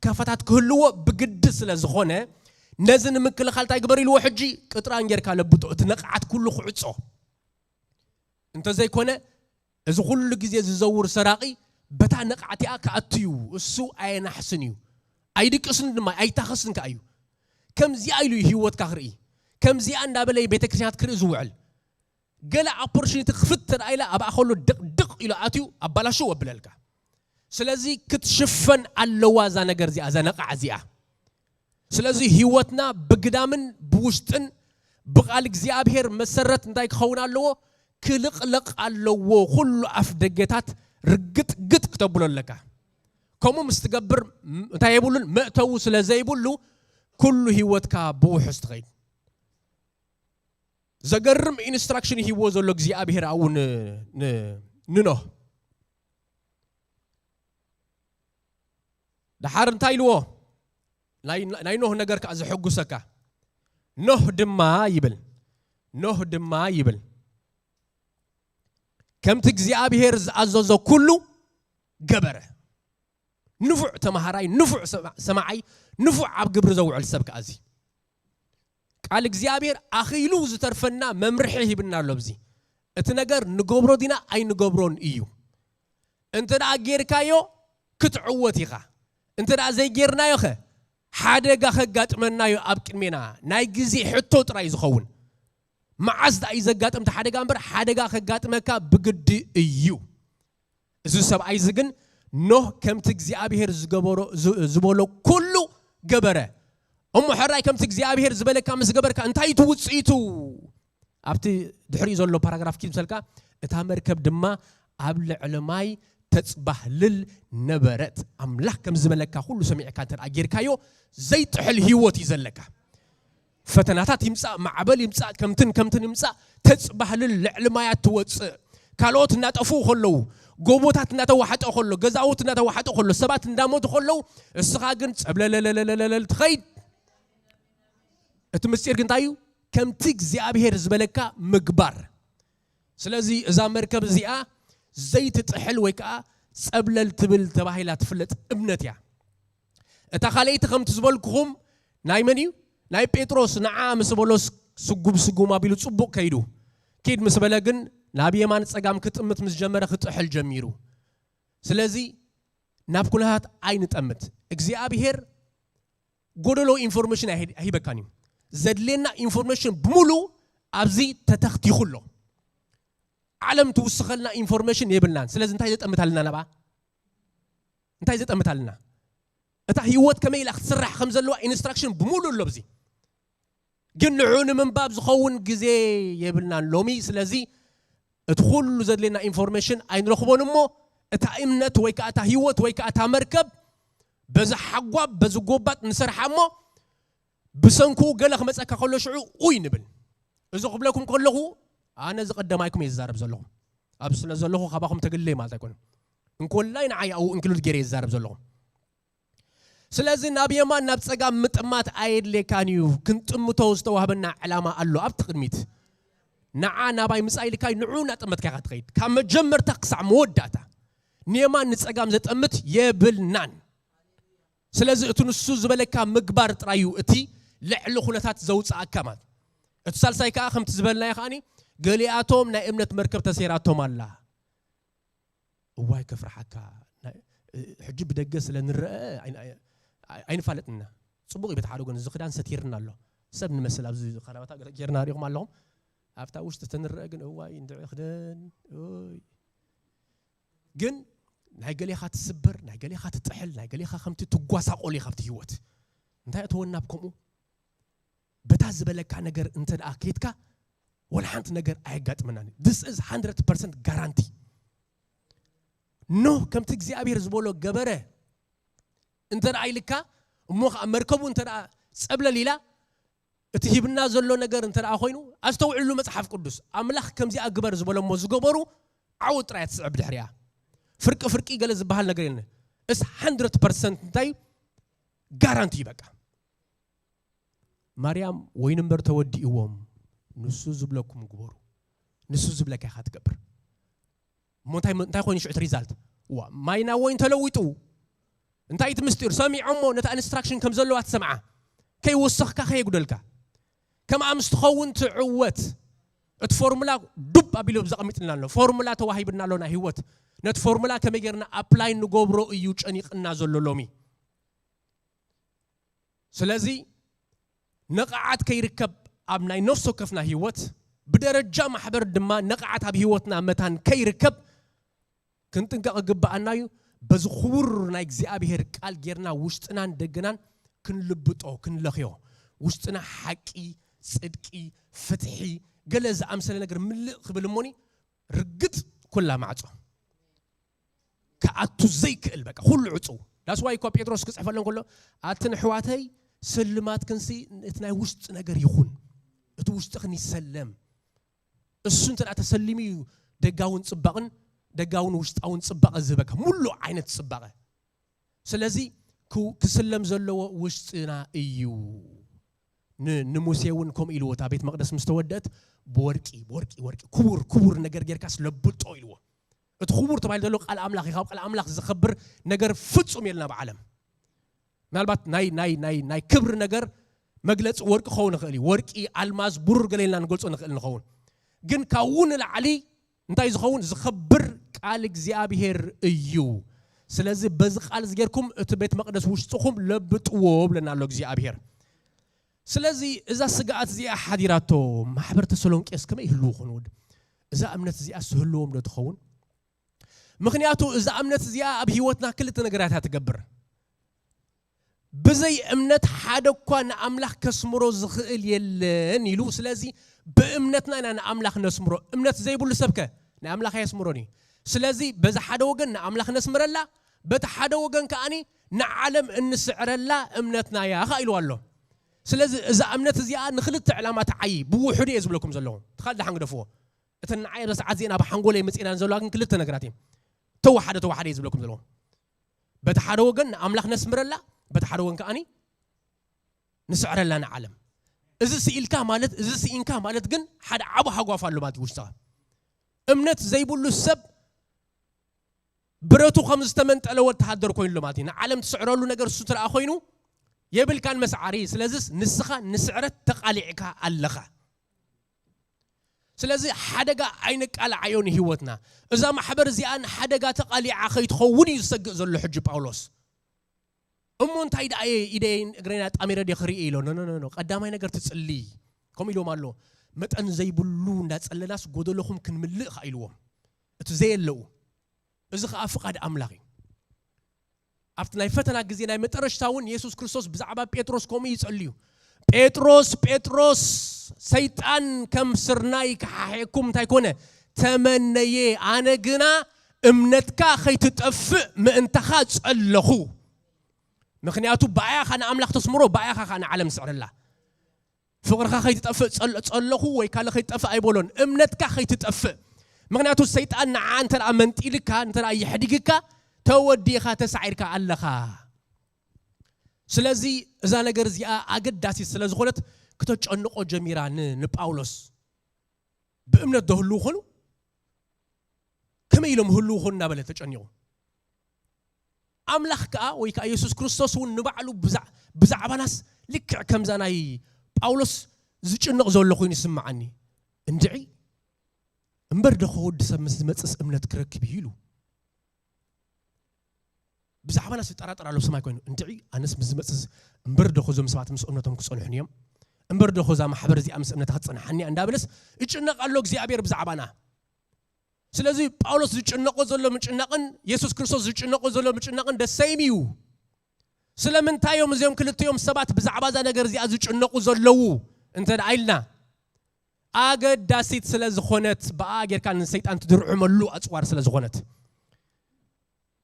ካፋታት ክህልዎ ብግዲ ስለ ዝኾነ፣ ነዚ ንምክልኻል እንታይ ግበር ኢልዎ? ሕጂ ቅጥራን ጌርካ ለብጦ፣ እቲ ነቕዓት ኩሉ ክዕጾ። እንተዘይኮነ፣ እዚ ኩሉ ግዜ ዝዘውር ሰራቒ በታ ነቕዓት እያ ክኣቱ እዩ። እሱ ኣየናሕስን እዩ። ኣይድቅስን ድማ፣ ኣይታኸስን ከኣ እዩ። ከምዚኣ ኢሉ እዩ ህይወትካ ክርኢ። ከምዚኣ እንዳበለ እዩ ቤተ ክርስቲያናት ክርኢ ዝውዕል። ገለ ኦፖርቹኒቲ ክፍት ተደኣ ኢላ ኣብኣ ከሎ ድቕድቕ ኢሉ ኣትዩ ኣባላሽው ኣብለልካ። ስለዚ ክትሽፈን ኣለዋ እዛ ነገር እዚኣ፣ እዛ ነቓዕ እዚኣ። ስለዚ ህይወትና ብግዳምን ብውሽጥን ብቓል እግዚኣብሔር መሰረት እንታይ ክኸውን ኣለዎ? ክልቕለቕ ኣለዎ። ኩሉ ኣፍ ደገታት ርግጥግጥ ክተብሎ ኣለካ። ከምኡ ምስ ትገብር እንታይ የብሉን? መእተዊ ስለ ዘይብሉ ኩሉ ህይወትካ ብውሑስ ትኸይድ። ዘገርም ኢንስትራክሽን ይህዎ ዘሎ እግዚኣብሔር ኣብኡ ንኖህ። ደሓር እንታይ ኢልዎ? ናይ ኖህ ነገር ከዓ ዘሐጉሰካ። ኖህ ድማ ይብል፣ ኖህ ድማ ይብል፣ ከምቲ እግዚኣብሔር ዝኣዘዞ ኩሉ ገበረ። ንፉዕ ተማሃራይ፣ ንፉዕ ሰማዓይ፣ ንፉዕ ኣብ ግብሪ ዘውዕል ሰብ ከኣዚ ቃል እግዚኣብሔር ኣኺሉ ዝተርፈና መምርሒ ሂብና ኣሎ። ብዚ እቲ ነገር ንገብሮ ዲና ኣይንገብሮን እዩ። እንተ ደኣ ጌርካዮ ክትዕወት ኢኻ። እንተ ደኣ ዘይጌርናዮ ኸ ሓደጋ ከጋጥመናዮ ኣብ ቅድሜና ናይ ግዜ ሕቶ ጥራይ ዝኸውን። መዓስ ደኣ እዩ ዘጋጥም እቲ ሓደጋ እምበር ሓደጋ ከጋጥመካ ብግዲ እዩ። እዚ ሰብኣይ እዚ ግን ኖህ ከምቲ እግዚኣብሔር ዝገበሮ ዝበሎ ኩሉ ገበረ። እሞ ሕራይ ከምቲ እግዚኣብሔር ዝበለካ ምስ ገበርካ እንታይ እቲ ውፅኢቱ? ኣብቲ ድሕሪኡ ዘሎ ፓራግራፍ ኪድ ምሰልካ እታ መርከብ ድማ ኣብ ልዕሊ ማይ ተፅባህልል ነበረት። ኣምላኽ ከም ዝበለካ ኩሉ ሰሚዕካ እንተ ጌርካዮ ዘይጥሕል ህይወት እዩ ዘለካ። ፈተናታት ይምፃእ፣ ማዕበል ይምፃእ፣ ከምትን ከምትን ይምፃእ፣ ተፅባህልል ልዕሊ ማያት ትወፅእ። ካልኦት እናጠፍኡ ከለዉ፣ ጎቦታት እናተዋሕጠ ከሎ፣ ገዛውት እናተዋሕጠ ከሎ፣ ሰባት እንዳሞቱ ከለዉ፣ እስኻ ግን ጸብለለለለለል ትኸይድ። እቲ ምስጢር ግን እንታይ እዩ? ከምቲ እግዚኣብሔር ዝበለካ ምግባር። ስለዚ እዛ መርከብ እዚኣ ዘይትጥሕል ወይ ከዓ ጸብለል ትብል ተባሂላ ትፍለጥ እምነት እያ። እታ ካልኣይቲ ከምቲ ዝበልኩኹም ናይ መን እዩ? ናይ ጴጥሮስ። ንዓ ምስ በሎስ ስጉም ስጉም ኣቢሉ ጽቡቕ ከይዱ። ኪድ ምስ በለ ግን ናብ የማን ጸጋም ክጥምት ምስ ጀመረ ክጥሕል ጀሚሩ። ስለዚ ናብ ኩነታት ኣይንጠምት። እግዚኣብሔር ጎደሎ ኢንፎርሜሽን ኣይሂበካን እዩ። ዘድልየና ኢንፎርሜሽን ብምሉ ኣብዚ ተተኽቲኹ ኣሎ። ዓለም ትውስኸልና ኢንፎርሜሽን የብልናን። ስለዚ እንታይ ዘጠምት ኣለና ናብኣ? እንታይ ዘጠምት ኣለና? እታ ህይወት ከመይ ኢላ ክትስራሕ ከም ዘለዋ ኢንስትራክሽን ብምሉ ኣሎ ኣብዚ። ግን ንዑ ንምንባብ ዝኸውን ግዜ የብልናን ሎሚ። ስለዚ እቲ ኩሉ ዘድልየና ኢንፎርሜሽን ኣይንረኽቦን እሞ እታ እምነት ወይ ከዓ እታ ህይወት ወይ ከዓ እታ መርከብ በዛ ሓጓብ በዚ ጎባጥ ንሰርሓ እሞ ብሰንኩ ገለ ክመፀካ ከሎ ሽዑ ኡይ ንብል። እዚ ክብለኩም ከለኹ ኣነ ዝቐደማይኩም እየ ዝዛረብ ዘለኹ። ኣብ ስለ ዘለኹ ካባኹም ተግልለይ ማለት ኣይኮነን። እንኮላይ ንዓይ ኣብኡ እንክሉድ ገይረ እየ ዝዛረብ ዘለኹ። ስለዚ ናብ የማን ናብ ጸጋም ምጥማት ኣየድልየካን እዩ። ክንጥምቶ ዝተዋህበና ዕላማ ኣሎ ኣብቲ ቅድሚት። ንዓ ናባይ ምጻእ ኢልካይ ንዑ እናጠመትካ ኢኻ ትኸይድ። ካብ መጀመርታ ክሳዕ መወዳእታ ንየማን ንጸጋም ዘጠምት የብልናን። ስለዚ እቲ ንሱ ዝበለካ ምግባር ጥራይ እዩ እቲ ልዕሊ ኩነታት ዘውጽኣካ ማለት። እቲ ሳልሳይ ከኣ ከምቲ ዝበልናዮ ከኣኒ ገሊኣቶም ናይ እምነት መርከብ ተሰይራቶም ኣላ። እዋይ ከፍርሓካ። ናይ- ሕጂ ብደገ ስለ ንረአ ኣይን- ኣይ- ኣይንፋለጥና። ጽቡቕ እዩ በቲ ሓደ ጎኒ እዚ ክዳን ሰቲርና ኣሎ። ሰብ ንመስል ኣብዚ ካራባታ ገለ ጌርና ሪኹም ኣለኹም። ኣብታ ውሽጢ ተንረአ ግን እዋይ እንድዒ ክደን። ኦይ። ግን ናይ ገሌኻ ትስበር፣ ናይ ገሌኻ ትጥሕል፣ ናይ ገሌኻ ከምቲ ትጓሳቆል ኢኻ ኣብቲ ህይወት። እንታይ እተወና ኣብ ከምኡ? በታ ዝበለካ ነገር እንተ ደኣ ከይድካ ወላ ሓንቲ ነገር ኣየጋጥመናን። This is hundred percent guarantee። ኖህ ከምቲ እግዚኣብሔር ዝበሎ ገበረ እንተ ደኣ ኢልካ እሞ ከዓ መርከቡ እንተ ደኣ ጸብለል ኢላ እቲ ሂብና ዘሎ ነገር እንተ ደኣ ኮይኑ ኣስተውዕሉ መጽሓፍ ቅዱስ ኣምላኽ ከምዚኣ ግበር ዝበሎ እሞ ዝገበሩ ዓወት ጥራይ ትስዕብ ድሕሪያ። ፍርቂ ፍርቂ ገለ ዝበሃል ነገር የለን። እስ hundred percent እንታይ ጋራንቲ እዩ በቃ። ማርያም ወይን እምበር ተወዲእዎም ንሱ ዝብለኩም ግበሩ። ንሱ ዝብለካ ኢኻ ትገብር። እሞ እንታይ እንታይ ኮይኑ ሽዑ እቲ ሪዛልት? ዋ ማይ ናብ ወይን ተለዊጡ። እንታይ እቲ ምስጢር? ሰሚዖሞ ነታ ኢንስትራክሽን ከም ዘለዋ ትሰምዓ። ከይወሰኽካ ከየጉደልካ። ከምኣ ምስ ትኸውን ትዕወት። እቲ ፎርሙላ ዱብ ኣቢሉ ዘቐሚጥልና ኣሎ። ፎርሙላ ተዋሂብና ኣሎ ናይ ህይወት። ነቲ ፎርሙላ ከመይ ጌርና ኣፕላይ ንገብሮ እዩ ጨኒቕና ዘሎ ሎሚ። ስለዚ ንቕዓት ከይርከብ ኣብ ናይ ነፍሲ ወከፍና ህይወት ብደረጃ ማሕበር ድማ ንቕዓት ኣብ ህይወትና መታን ከይርከብ ክንጥንቀቕ ይግብኣና እዩ። በዚ ክቡር ናይ እግዚኣብሔር ቃል ጌርና ውሽጥናን ደገናን ክንልብጦ ክንለኽዮ ውሽጥና ሓቂ ጽድቂ፣ ፍትሒ፣ ገለ ዝኣምሰለ ነገር ምልእ ክብል እሞኒ ርግጥ ኩላ ማዕጾ ክኣቱ ዘይክእል በቃ ኩሉ ዕጹው። ዳስዋይ እኳ ጴጥሮስ ክጽሕፈለን ከሎ ኣትን ኣሕዋተይ ስልማትክንሲ እቲ ናይ ውሽጢ ነገር ይኹን፣ እቲ ውሽጥኽን ይሰለም። እሱ እንተ ተሰሊሙ እዩ ደጋውን ጽባቕን ደጋውን ውሽጣውን ጽባቐ ዝህበካ ሙሉእ ዓይነት ጽባቐ። ስለዚ ክስለም ዘለዎ ውሽጥና እዩ። ንሙሴ እውን ከምኡ ኢልዎ እታ ቤት መቅደስ ምስ ተወደት ብወርቂ ብወርቂ ወርቂ ክቡር ክቡር ነገር ጌርካስ ለብጦ ኢልዎ። እቲ ክቡር ተባሂሉ ዘሎ ቃል ኣምላኽ እዩ። ካብ ቃል ኣምላኽ ዝኸብር ነገር ፍጹም የልና ኣብ ዓለም። ምናልባት ናይ ናይ ናይ ናይ ክብሪ ነገር መግለጺ ወርቂ ክኸውን ይኽእል እዩ። ወርቂ፣ ኣልማዝ፣ ብሩር ገለ ኢልና ንገልጾ ንኽእል ንኸውን። ግን ካብኡ ንላዕሊ እንታይ ዝኸውን ዝኸብር ቃል እግዚኣብሔር እዩ። ስለዚ በዚ ቃል እዚ ጌርኩም እቲ ቤት መቅደስ ውሽጥኹም ለብጥዎ ብለና ኣሎ እግዚኣብሔር። ስለዚ እዛ ስግኣት እዚኣ ሓዲራቶ ማሕበር ተሰሎንቄስ ከመይ ይህልዉ ኾኑ? እዛ እምነት እዚኣ ስህልዎም ዶ ትኸውን? ምኽንያቱ እዛ እምነት እዚኣ ኣብ ህይወትና ክልተ ነገራት እያ ትገብር። ብዘይ እምነት ሓደ እኳ ንኣምላኽ ከስምሮ ዝኽእል የለን ኢሉ። ስለዚ ብእምነትና ኢና ንኣምላኽ ነስምሮ። እምነት ዘይብሉ ሰብከ ናይ ኣምላኽ ኣየስምሮን እዩ። ስለዚ በዚ ሓደ ወገን ንኣምላኽ ነስምረላ፣ በቲ ሓደ ወገን ከኣኒ ንዓለም እንስዕረላ እምነትና እያ ኸዓ ኢሉ ኣሎ። ስለዚ እዛ እምነት እዚኣ ንኽልተ ዕላማ ትዓዪ። ብውሕዱ እየ ዝብለኩም ዘለኹ። ትኻል ደሓን ግደፍዎ። እተን ንዓይ ኣብዚ ሰዓት እዚአን ኣብ ሓንጎለይ መጺኤናን ዘለዋ ግን ክልተ ነገራት እየን። ተወሓደ ተወሓደ እየ ዝብለኩም ዘለኹ። በቲ ሓደ ወገን ንኣምላኽ ነስምረላ፣ በቲ ሓደ ወገን ከኣኒ ንስዕረላ ንዓለም። እዚ ስኢልካ ማለት፣ እዚ ስኢንካ ማለት ግን ሓደ ዓቢ ሃጓፍ ኣሎ ማለት እዩ ውሽጥኻ። እምነት ዘይብሉ ሰብ ብረቱ ከም ዝተመንጠለ ወተሃደር ኮይኑ ኣሎ ማለት እዩ። ንዓለም ትስዕረሉ ነገር እሱ ትረኣ ኮይኑ የብልካን መስዓሪ። ስለዚስ ንስኻ ንስዕረት ተቓሊዕካ ኣለኻ። ስለዚ ሓደጋ ኣይንቃላዓዮ ንህይወትና። እዛ ማሕበር እዚኣ ንሓደጋ ተቓሊዓ ከይትኸውን እዩ ዝሰግእ ዘሎ ሕጂ ጳውሎስ። እሞ እንታይ ደኣ እየ ኢደይን እግረይን ኣጣሚረ ድየ ክርኢ ኢሎ? ኖ፣ ኖ፣ ኖ፣ ኖ። ቀዳማይ ነገር ትጽሊ። ከምኡ ኢልዎም ኣሎ። መጠን ዘይብሉ እንዳጸለናስ ጎደሎኹም ክንምልእ ኸዓ ኢልዎም። እቲ ዘየለዉ። እዚ ኸዓ ፍቓድ ኣምላኽ እዩ። ኣብቲ ናይ ፈተና ግዜ ናይ መጠረሽታ እውን የሱስ ክርስቶስ ብዛዕባ ጴጥሮስ ከምኡ ይጸልዩ። "ጴጥሮስ፣ ጴጥሮስ፣ ሰይጣን ከም ስርናይ ክሓሕየኩም እንታይ ኮነ? ተመነየ። ኣነ ግና እምነትካ ኸይትጠፍእ ምእንታኻ ጸለኹ። ምኽንያቱ ብኣያኻ ንኣምላኽ ተስምሮ፣ ብኣያኻ ኸኣ ንዓለም ትስዕረላ። ፍቕርኻ ኸይትጠፍእ ጸል-፣ ጸለኹ ወይ ካልእ ኸይትጠፍእ ኣይበሎን። እምነትካ ኸይትጠፍእ። ምኽንያቱ ሰይጣን ንዓ እንተ ደኣ መንጢልካ፣ እንተ ደኣ የሕዲግካ፣ ተወዲእኻ፣ ተሳዒርካ ኣለኻ። ስለዚ እዛ ነገር እዚኣ ኣገዳሲት ስለ ዝኾነት ክተጨንቆ ጀሚራ ን-፣ ንጳውሎስ። ብእምነት ዶ ህልዉ ኾኑ? ከመይ ኢሎም ህልዉ ኾኑ እናበለ ተጨኒቑ። ኣምላኽ ከኣ ወይ ከኣ የሱስ ክርስቶስ እውን ንባዕሉ ብዛ-፣ ብዛዕባናስ ልክዕ ከምዛ ናይ ጳውሎስ ዝጭነቕ ዘሎ ኮይኑ ይስምዓኒ። እንድዒ እምበር ዶ ኸ ወዲ ሰብ ምስ ዝመጽእስ እምነት ክረክብ እዩ ኢሉ። ብዛዕባናስ ይጠራጠር ኣሎ ሰማይ ኮይኑ። እንድዒ ኣነስ ምስ ዝመጽእስ እምበር ዶ ኸ እዞም ሰባት ምስ እምነቶም ክጸንሑኒ እዮም? እምበር ዶ ኸ እዛ ማሕበር እዚኣ ምስ እምነታ ክትጸንሓኒ እያ እንዳበለስ ይጭነቕ ኣሎ እግዚኣብሔር ብዛዕባና። ስለዚ ጳውሎስ ዝጭነቆ ዘሎ ምጭናቕን የሱስ ክርስቶስ ዝጭነቆ ዘሎ ምጭናቕን ደሰይም እዩ። ስለምንታይ እዮም እዚኦም ክልቲኦም ሰባት ብዛዕባ እዛ ነገር እዚኣ ዝጭነቑ ዘለዉ እንተ ደኣ ኢልና፣ ኣገዳሲት ስለ ዝኾነት፣ ብኣ ጌርካ ንሰይጣን ትድርዕመሉ ኣጽዋር ስለ ዝኾነት።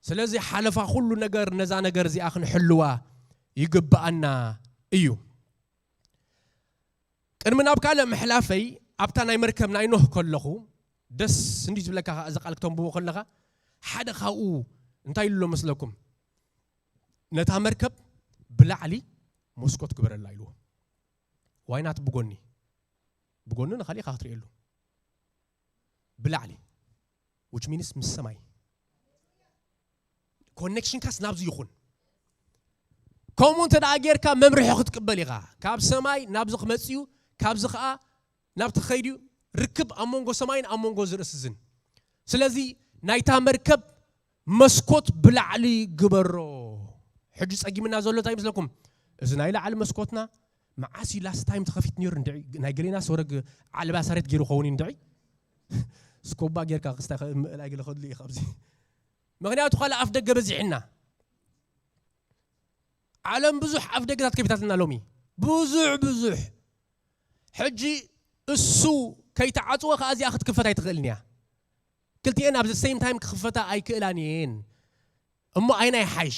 ስለዚ ሓለፋ ኩሉ ነገር ነዛ ነገር እዚኣ ክንሕልዋ ይግብኣና እዩ። ቅድሚ ናብ ካልእ ምሕላፈይ፣ ኣብታ ናይ መርከብ ናይ ኖህ ከለኹ፣ ደስ እንዲ ዝብለካ ከኣ እዚ ቃል ክተንብቦ ከለኻ፣ ሓደ ካብኡ እንታይ ኢሉ ኣሎ መስለኩም? "ነታ መርከብ ብላዕሊ መስኮት ግበረላ" ኢልዎ። ዋይናት ብጎኒ? ብጎኒ ንኻሊእ ኢኻ ክትርእየሉ። ብላዕሊ፣ which means ምስ ሰማይ። ኮኔክሽንካስ ናብዚ ይኹን። ከምኡ እንተ ደኣ ጌርካ መምርሒ ክትቅበል ኢኻ። ካብ ሰማይ ናብዚ ክመጽእ እዩ፣ ካብዚ ኸኣ ናብቲ ክኸይድ እዩ። ርክብ ኣብ መንጎ ሰማይን ኣብ መንጎ እዚ ርእሲ እዝን። ስለዚ ናይታ መርከብ መስኮት ብላዕሊ ግበሮ። ሕጂ ጸጊምና ዘሎ እንታይ ይመስለኩም? እዚ ናይ ላዕሊ መስኮትና መዓስ እዩ ላስት ታይም ተኸፊት ነይሩ እንድዒ? ናይ ገሌና ሰረግ ዓለባ ሳሬት ገይሩ ኸውን እዩ እንድዒ? ስኮባ ጌርካ ክስታይ ኸ-፣ ምእላይ ገለ ከድሉ እዩ ካብዚ። ምኽንያቱ ካልእ ኣፍ ደገ በዚሕና። ዓለም ብዙሕ ኣፍ ደገታት ከፊታትና ሎሚ። ብዙሕ፣ ብዙሕ። ሕጂ እሱ ከይተዓጽወ ከኣ እዚኣ ክትክፈት ኣይትኽእልን እያ። ክልቲኤን ኣብ the same time ክኽፈታ ኣይክእላን እየን። እሞ ኣይና ይሓይሽ?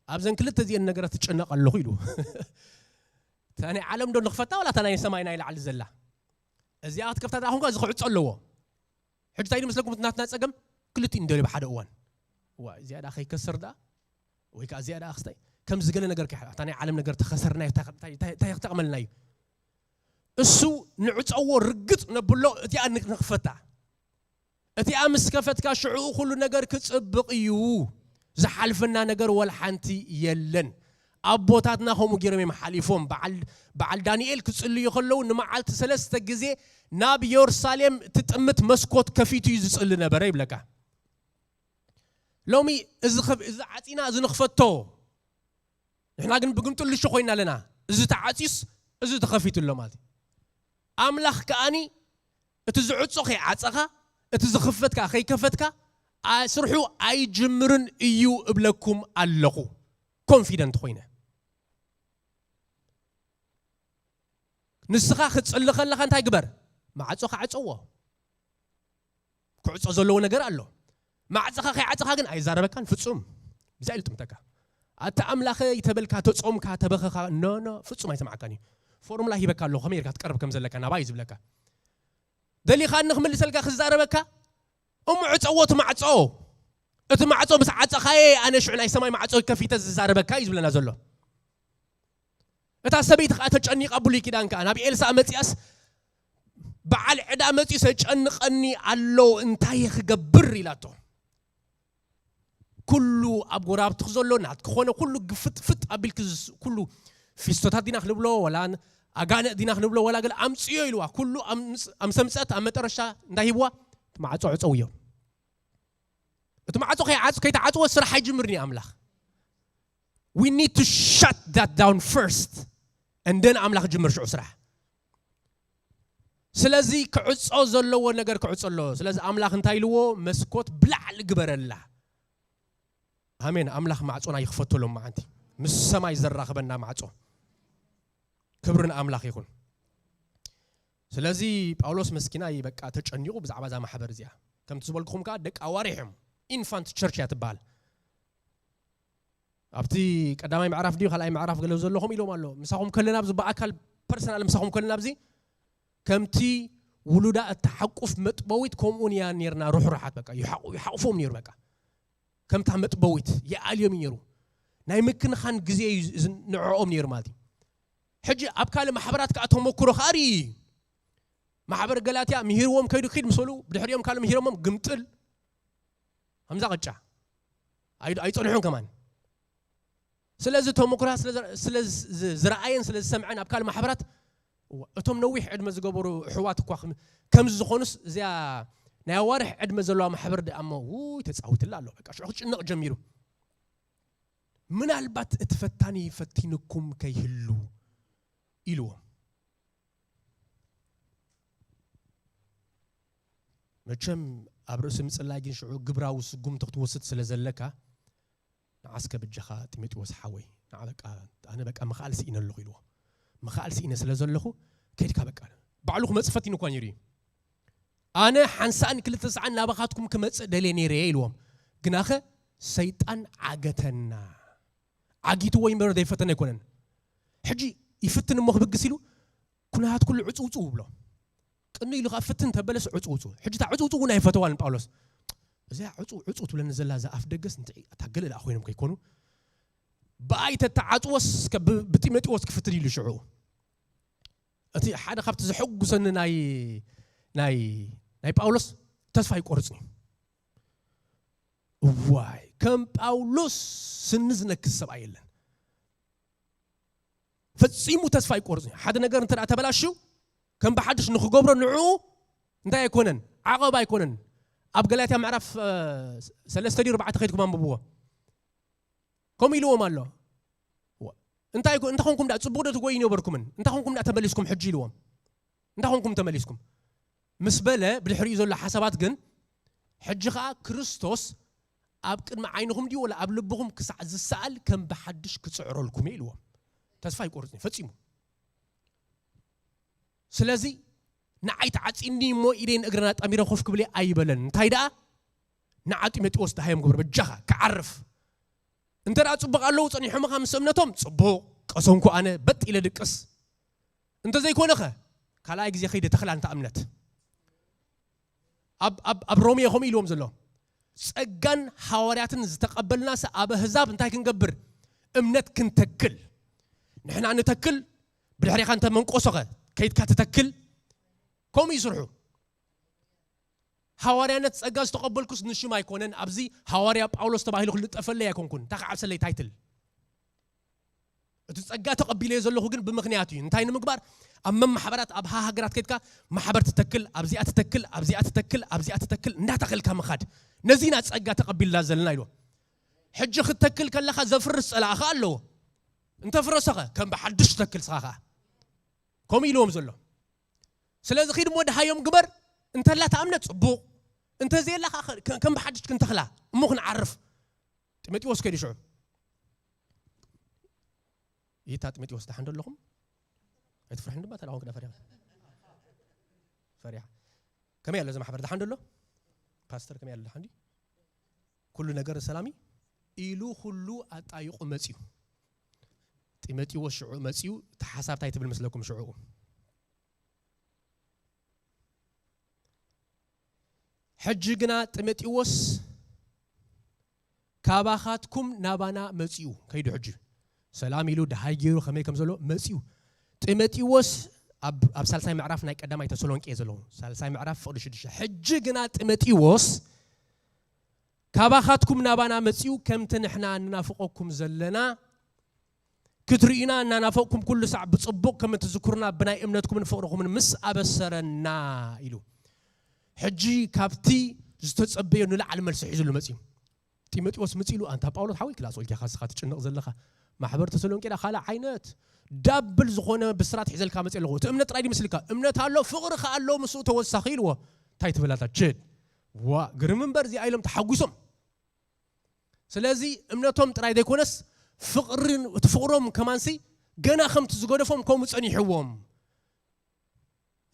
ኣብዘን ክልተ እዚአን ነገራት ትጨነቕ ኣለኹ ኢሉ። እታ ናይ ዓለም ዶ ንኽፈታ ዋላ እታ ናይ ሰማይ ናይ ላዕሊ ዘላ? እዚኣ ክትከፍታ ደኣ ኹንካ እዚ ክዕጾ ኣለዎ። ሕጂ እንታይ ይመስለኩም እቲ ናትና ጸገም? ክልቲኡ ንደልዮ ብሓደ እዋን። ዋ፣ እዚኣ ደኣ ከይከሰር ደኣ፣ ወይ ከኣ እዚኣ ደኣ ክስታይ፣ ከምዚ ገለ ነገር ከይሓ-፣ እታ ናይ ዓለም ነገር ተኸሰርና እንታይ፣ እንታይ፣ እንታይ፣ እንታይ ክጠቕመልና እዩ? እሱ ንዕጸዎ ርግጽ ነብሎ፣ እቲኣ ን-፣ ንኽፈታ። እቲኣ ምስ ከፈትካ ሽዑ ኩሉ ነገር ክጽብቕ እዩ። ዝሓልፈና ነገር ወላ ሓንቲ የለን። ኣቦታትና ከምኡ ገይሮም እዮም ሓሊፎም። በዓል፣ በዓል ዳንኤል ክጽልዩ ከለዉ ንመዓልቲ ሰለስተ ግዜ ናብ የሩሳሌም ትጥምት መስኮት ከፊቱ እዩ ዝጽሊ ነበረ ይብለካ። ሎሚ እዚ ኸፍ-፣ እዚ ዓጺና እዚ ንኽፈቶ። ንሕና ግን ብግምጥልሹ ኮይና ኣለና። እዚ ተዓጺዩስ እዚ ተኸፊቱ ኣሎ ማለት እዩ። ኣምላኽ ከኣኒ እቲ ዝዕጾ ከይዓጸኻ፣ እቲ ዝኽፈት ከኣ ከይከፈትካ፣ ኣ-፣ ስርሑ ኣይጅምርን እዩ እብለኩም ኣለኹ። ኮንፊደንት ኮይነ። ንስኻ ክትጽሊ ከለኻ እንታይ ግበር? ማዕጾ ክዓጸዎ። ክዕጾ ዘለዎ ነገር ኣሎ። ማዕጸኻ ከይዓጸኻ ግን ኣይዛረበካን ፍጹም። ብዛ ኢሉ ጥምተካ። ኣታ ኣምላኸ ይተበልካ፣ ተጾምካ፣ ተበኸኻ፣ ኖ፣ ኖ፣ ፍጹም ኣይሰማዕካን እዩ። ፎርሙላ ሂበካ ኣለኹ፣ ከመይ ጌርካ ትቀርብ ከም ዘለካ ናባይ እዩ ዝብለካ። ደሊኻኒ ክምልሰልካ ክዛረበካ፣ እሞ ዕጸዎ እቲ ማዕጾ። እቲ ማዕጾ ምስ ዓጸኻየ ኣነ ሽዑ ናይ ሰማይ ማዕጾ ከፊተ ዝዛረበካ እዩ ዝብለና ዘሎ። እታ ሰበይቲ ከኣ ተጨኒቓ፣ ብሉይ ኪዳን ከኣ ናብ ኤልሳእ መጺኣስ፣ በዓል ዕዳ መጺኡ ሰጨንቐኒ ኣሎ፣ እንታይ ክገብር ኢላቶ። ኩሉ ኣብ ጎራብትኽ ዘሎ ናትክ ኾነ፣ ኩሉ ግፍጥፍጥ ኣቢልክ ዝስ-፣ ኩሉ ፊስቶታት ዲና ክንብሎ፣ ወላ ን-፣ ኣጋንእ ዲና ክንብሎ፣ ወላ ገለ ኣምጽዮ ኢልዋ። ኩሉ ኣምጽ-፣ ኣምሰምጸት ኣብ መጠረሻ እንታይ ሂብዋ? እቲ ማዕጾ ዕጸውዮ። እቲ ማዕጾ ከይዓጽ-፣ ከይተዓጽወ ስራሕ ኣይጅምርን እዩ ኣምላኽ። We need to shut that down first, and then ኣምላኽ ጅምር ሽዑ ስራሕ። ስለዚ ክዕጾ ዘለዎ ነገር ክዕጾ ኣለዎ። ስለዚ ኣምላኽ እንታይ ኢልዎ? መስኮት ብላዕሊ ግበረላ። ኣሜን። ኣምላኽ ማዕጾና ይኽፈቶ ሎም መዓንቲ። ምስ ሰማይ ዘራኽበና ማዕጾ። ክብሪ ንኣምላኽ ይኹን። ስለዚ ጳውሎስ መስኪናይ በቃ ተጨኒቑ ብዛዕባ እዛ ማሕበር እዚኣ። ከምቲ ዝበልኩኹም ከኣ ደቂ ኣዋርሕ እዮም። ኢንፋንት ቸርች እያ ትበሃል። ኣብቲ ቀዳማይ ምዕራፍ ድዩ ካልኣይ ምዕራፍ ገለ ዘለኹም ኢሎም ኣሎ። ምሳኹም ከለና ኣብዚ ብኣካል ፐርሰናል ምሳኹም ከለና ኣብዚ ከምቲ ውሉዳ እትሓቁፍ መጥበዊት ከምኡ እያ ኔርና ርሑራሓት በቃ ይሓቑ-፣ ይሓቑፎም ነይሩ በቃ። ከምታ መጥበዊት ይኣልዮም እዩ ነይሩ። ናይ ምክንኻን ግዜ እዩ ዝ-፣ ንዕኦም ነይሩ ማለት እዩ። ሕጂ ኣብ ካልእ ማሕበራት ከኣ ተመክሮ ከኣ ርኢ እዩ። ማሕበር ገላትያ ምሂርዎም ከይዱ ኪድ ምስ በሉ ብድሕሪኦም ካልእ ምሂሮሞም ግምጥል። ከምዛ ቅጫ። ኣይ-፣ ኣይጸንሑን ከማን። ስለዚ ተመክሮታት ስለ ዝ-፣ ስለ ዝ-፣ ዝ-፣ ዝረኣየን ስለ ዝሰምዐን ኣብ ካልእ ማሕበራት፣ እዋ፣ እቶም ነዊሕ ዕድመ ዝገበሩ ኣሕዋት እኳ ከም-፣ ከምዚ ዝኾኑስ እዚኣ ናይ ኣዋርሕ ዕድመ ዘለዋ ማሕበር ደኣ እሞ፣ ውይ፣ ተጻዊትላ ኣሎ። በቃ ሽዑ ክጭነቕ ጀሚሩ። ምናልባት እቲ ፈታኒ ፈቲንኩም ከይህሉ ኢልዎም። መቸም ኣብ ርእሲ ምጽላይ ግን ሽዑ ግብራዊ ስጉምቲ ክትወስድ ስለ ዘለካ፣ ንዓስከ ብጃኻ ጢሞቴዎስ ሓወይ፣ ንዓ በቃ፣ ኣነ በቃ ምኽኣል ስኢነ ኣለኹ ኢልዎ። ምኽኣል ስኢነ ስለ ዘለኹ፣ ከይድካ በቃ፣ ባዕሉ ክመጽእ ፈቲኑ እኳ ነይሩ እዩ። ኣነ ሓንሳእን ክልተ ሰዓን ናባኻትኩም ክመጽእ ደልየ ነይረ እየ ኢልዎም። ግናኸ ሰይጣን ዓገተና። ዓጊትዎ እዩ እምበር ዘይፈተነ ኣይኮነን። ሕጂ ይፍትን እሞ ክብግስ ኢሉ፣ ኩነታት ኩሉ ዕጽውጽው ብሎ። ቅንይ ኢሉ ኸኣ ፍትን ተበለስ ዕጽውጽው። ሕጂ እታ ዕጽውጽው እውን ኣይፈተዋን ጳውሎስ። እዚኣ ዕጹ-፣ ዕጹ ትብለኒ ዘላ እዛ ኣፍ ደገስ እንታይ እታ ገለ ደኣ ኮይኖም ከይኮኑ። ብኣይ ተተዓጽወስ ከ ብ-፣ ብጢሞቴዎስ ክፍትን ኢሉ ሽዑ። እቲ ሓደ ካብቲ ዘሐጉሰኒ ናይ፣ ናይ፣ ናይ ጳውሎስ ተስፋ ኣይቆርጽን እዩ። እዋይ፣ ከም ጳውሎስ ስኒ ዝነክስ ሰብኣይ የለን። ፈጺሙ ተስፋ ኣይቆርጽን እዩ። ሓደ ነገር እንተ ደኣ ተበላሽው፣ ከም ብሓድሽ ንኽገብሮ ንዕኡ እንታይ ኣይኮነን፣ ዓቐብ ኣይኮነን። ኣብ ገላትያ ምዕራፍ፣ እ፣ ሰለስተ ድዩ ኣርባዕተ ከይድኩም ኣንብብዎ። ከምኡ ኢልዎም ኣሎ። ዋ-፣ እንታይ ኮ-፣ እንታይ ኮንኩም ደኣ ጽቡቕ ዶ ትጎዩ ነበርኩምን? እንታይ ኮንኩም ደኣ ተመሊስኩም ሕጂ ኢልዎም። እንታይ ኮንኩም ተመሊስኩም? ምስ በለ ብድሕሪኡ ዘሎ ሓሳባት ግን፣ ሕጂ ኸኣ ክርስቶስ ኣብ ቅድሚ ዓይንኹም ድዩ ወላ ኣብ ልብኹም ክሳዕ ዝሰኣል ከም ብሓድሽ ክጽዕረልኩም እየ ኢልዎም። ተስፋ ኣይቆርጽን እዩ ፈጺሙ። ስለዚ ንዓይ ተዓጺኒ እሞ ኢደይን እግረን ኣጣሚረ ኮፍ ክብል እየ ኣይበለን። እንታይ ደኣ ንዓ ጢሞቴዎስ ደሃዮም ግበር በጃኻ ክዓርፍ። እንተ ደኣ ጽቡቕ ኣለዉ ጸኒሖምኻ ምስ እምነቶም ጽቡቕ፣ ቀሰንኩ ኣነ በጥ ኢለ ድቅስ። እንተ ዘይኮነኸ ካልኣይ ግዜ ከይደ ተኽላ እንታ እምነት። ኣብ ኣብ ኣብ ሮሜ ከምኡ ኢልዎም ዘሎ ጸጋን ሃዋርያትን ዝተቐበልናስ ኣብ ኣህዛብ እንታይ ክንገብር? እምነት ክንተክል። ንሕና ንተክል፣ ብድሕሪኻ እንተ መንቆሶኸ ከይድካ ትተክል። ከምኡ ይስርሑ። ሃዋርያነት ጸጋ ዝተቐበልኩስ ንሽም ኣይኮነን፣ ኣብዚ ሃዋርያ ጳውሎስ ተባሂሉ ክልጠፈለይ ኣይኮንኩን። እንታይ ከዓብሰለይ ታይትል? እቲ ጸጋ ተቐቢለዮ ዘለኹ ግን ብምኽንያት እዩ። እንታይ ንምግባር? ኣብ መማሕበራት ኣብ ሃሃገራት ከድካ ማሕበር ትተክል፣ ኣብዚኣ ትተክል፣ ኣብዚኣ ትተክል፣ ኣብዚኣ ትተክል እንዳተኸልካ ምኻድ። ነዚና ጸጋ ተቐቢልና ዘለና ኢሉ። ሕጂ ክትተክል ከለኻ ዘፍርስ ጸላእኻ ኣለዎ። እንተፍረሰኸ ከም ብሓድሽ ትተክል ስኻ ኸኣ። ከምኡ ኢልዎም ዘሎ። ስለዚ ኺድ እሞ ድሃዮም ግበር፣ እንተላ ተኣምነ ጽቡቕ፣ እንተዘየላ ኸኣ ከ-፣ ከም ብሓድሽ ክንተኽላ እሞ ክንዓርፍ። ጢሞቴዎስ ከይዱ ሽዑ። ይታ ጢሞቴዎስ ደሓን ዶ ኣለኹም? ኣይትፍርሕን ድማ ተዳኹም ክዳ ፈሪኻ። ፈሪኻ። ከመይ ኣሎ እዚ ማሕበር ደሓን ዶ ኣሎ? ፓስተር ከመይ ኣሎ ደሓን ድዩ? ኩሉ ነገር ሰላም እዩ? ኢሉ ኩሉ ኣጣይቑ መጺኡ። ጢሞቴዎስ ሽዑ መጺኡ፣ እቲ ሓሳብ እንታይ ትብል ምስለኩም ሽዑ? ሕጂ ግና ጢሞቴዎስ ካባኻትኩም ናባና መጺኡ፣ ከይዱ ሕጂ ሰላም ኢሉ ደሃይ ገይሩ ከመይ ከም ዘሎ መጺኡ። ጢሞቴዎስ ኣብ፣ ኣብ ሳልሳይ ምዕራፍ ናይ ቀዳማይ ተሰሎንቄ ዘሎ፣ ሳልሳይ ምዕራፍ ፍቕዲ ሽዱሽተ። ሕጂ ግና ጢሞቴዎስ ካባኻትኩም ናባና መጺኡ፣ ከምቲ ንሕና ንናፍቐኩም ዘለና ክትርእዩና እናናፈቕኩም ኩሉ ሳዕ ብጽቡቕ ከም እትዝክሩና ብናይ እምነትኩምን ፍቕርኹምን ምስ ኣበሰረና ኢሉ። ሕጂ ካብቲ ዝተጸበዮ ንላዕሊ መልሲ ሒዙሉ መጺኡ። ጢሞቴዎስ ምጺሉ፣ ኣንታ ጳውሎስ ሓወይ ክላስ ወልኪያ ካስኻ ትጭነቕ ዘለኻ። ማሕበር ተሰሎንቄ ዳ ካልእ ዓይነት ዳብል ዝኾነ ብስራት ሒዘልካ መጺእ ኣለኹ። እቲ እምነት ጥራይ ድዩ ምስልካ? እምነት ኣሎ፣ ፍቕሪ ከኣ ኣሎ፣ ምስኡ ተወሳኺ ኢልዎ። እንታይ ትብል ኣታ ችድ? ዋ፣ ግርም እምበር እዚኣ ኢሎም ተሓጒሶም። ስለዚ እምነቶም ጥራይ ዘይኮነስ ፍቕርን፣ እቲ ፍቕሮም ከማንሲ ገና ከምቲ ዝገደፎም ከምኡ ጸኒሕዎም።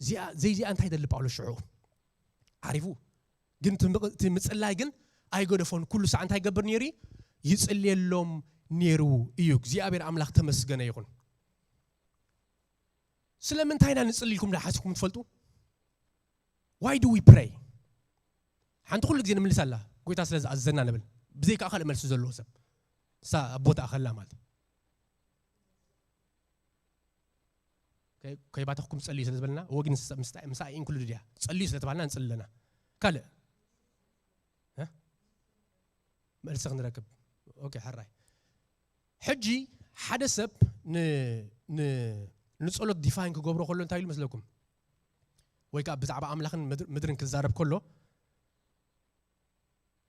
እዚኣ፣ ዘይዚኣ እንታይ ይደሊ ጳውሎስ ሽዑ? ዓሪፉ። ግን እቲ ምቕ-፣ እቲ ምጽላይ ግን ኣይገደፎን። ኩሉ ሳዕ እንታይ ይገብር ነይሩ እዩ? ይጽልየሎም ነይሩ እዩ። እግዚኣብሔር ኣምላኽ ተመስገነ ይኹን። ስለምንታይ ኢና ንጽሊ ኢልኩም ዶ ሓሲብኩም ትፈልጡ? Why do we pray? ሓንቲ ኩሉ ግዜ ንምልስ ኣላ፣ ጎይታ ስለ ዝኣዘና ንብል። ብዘይካ ካልእ መልሲ ዘለዎ ሰብ። እሳ ኣብ ቦታኣ ከላ ማለት እዩ። ከይ-፣ ከይባተኽኩም ጸልዩ ስለ ዝበልና፣ እወ ግን ምስ-፣ ምስታ-፣ ምስኣ ኢንክሉድ እያ። ጸልዩ ስለ ተባልና ንጽሊ ኣለና። ካልእ? እ? መልሲ ክንረክብ። ኦኬ፣ ሕራይ። ሕጂ ሓደ ሰብ ን-፣ ን-፣ ንጸሎት ዲፋይን ክገብሮ ከሎ እንታይ ኢሉ መስለኩም? ወይ ከኣ ብዛዕባ ኣምላኽን ምድር-፣ ምድርን ክዛረብ ከሎ፣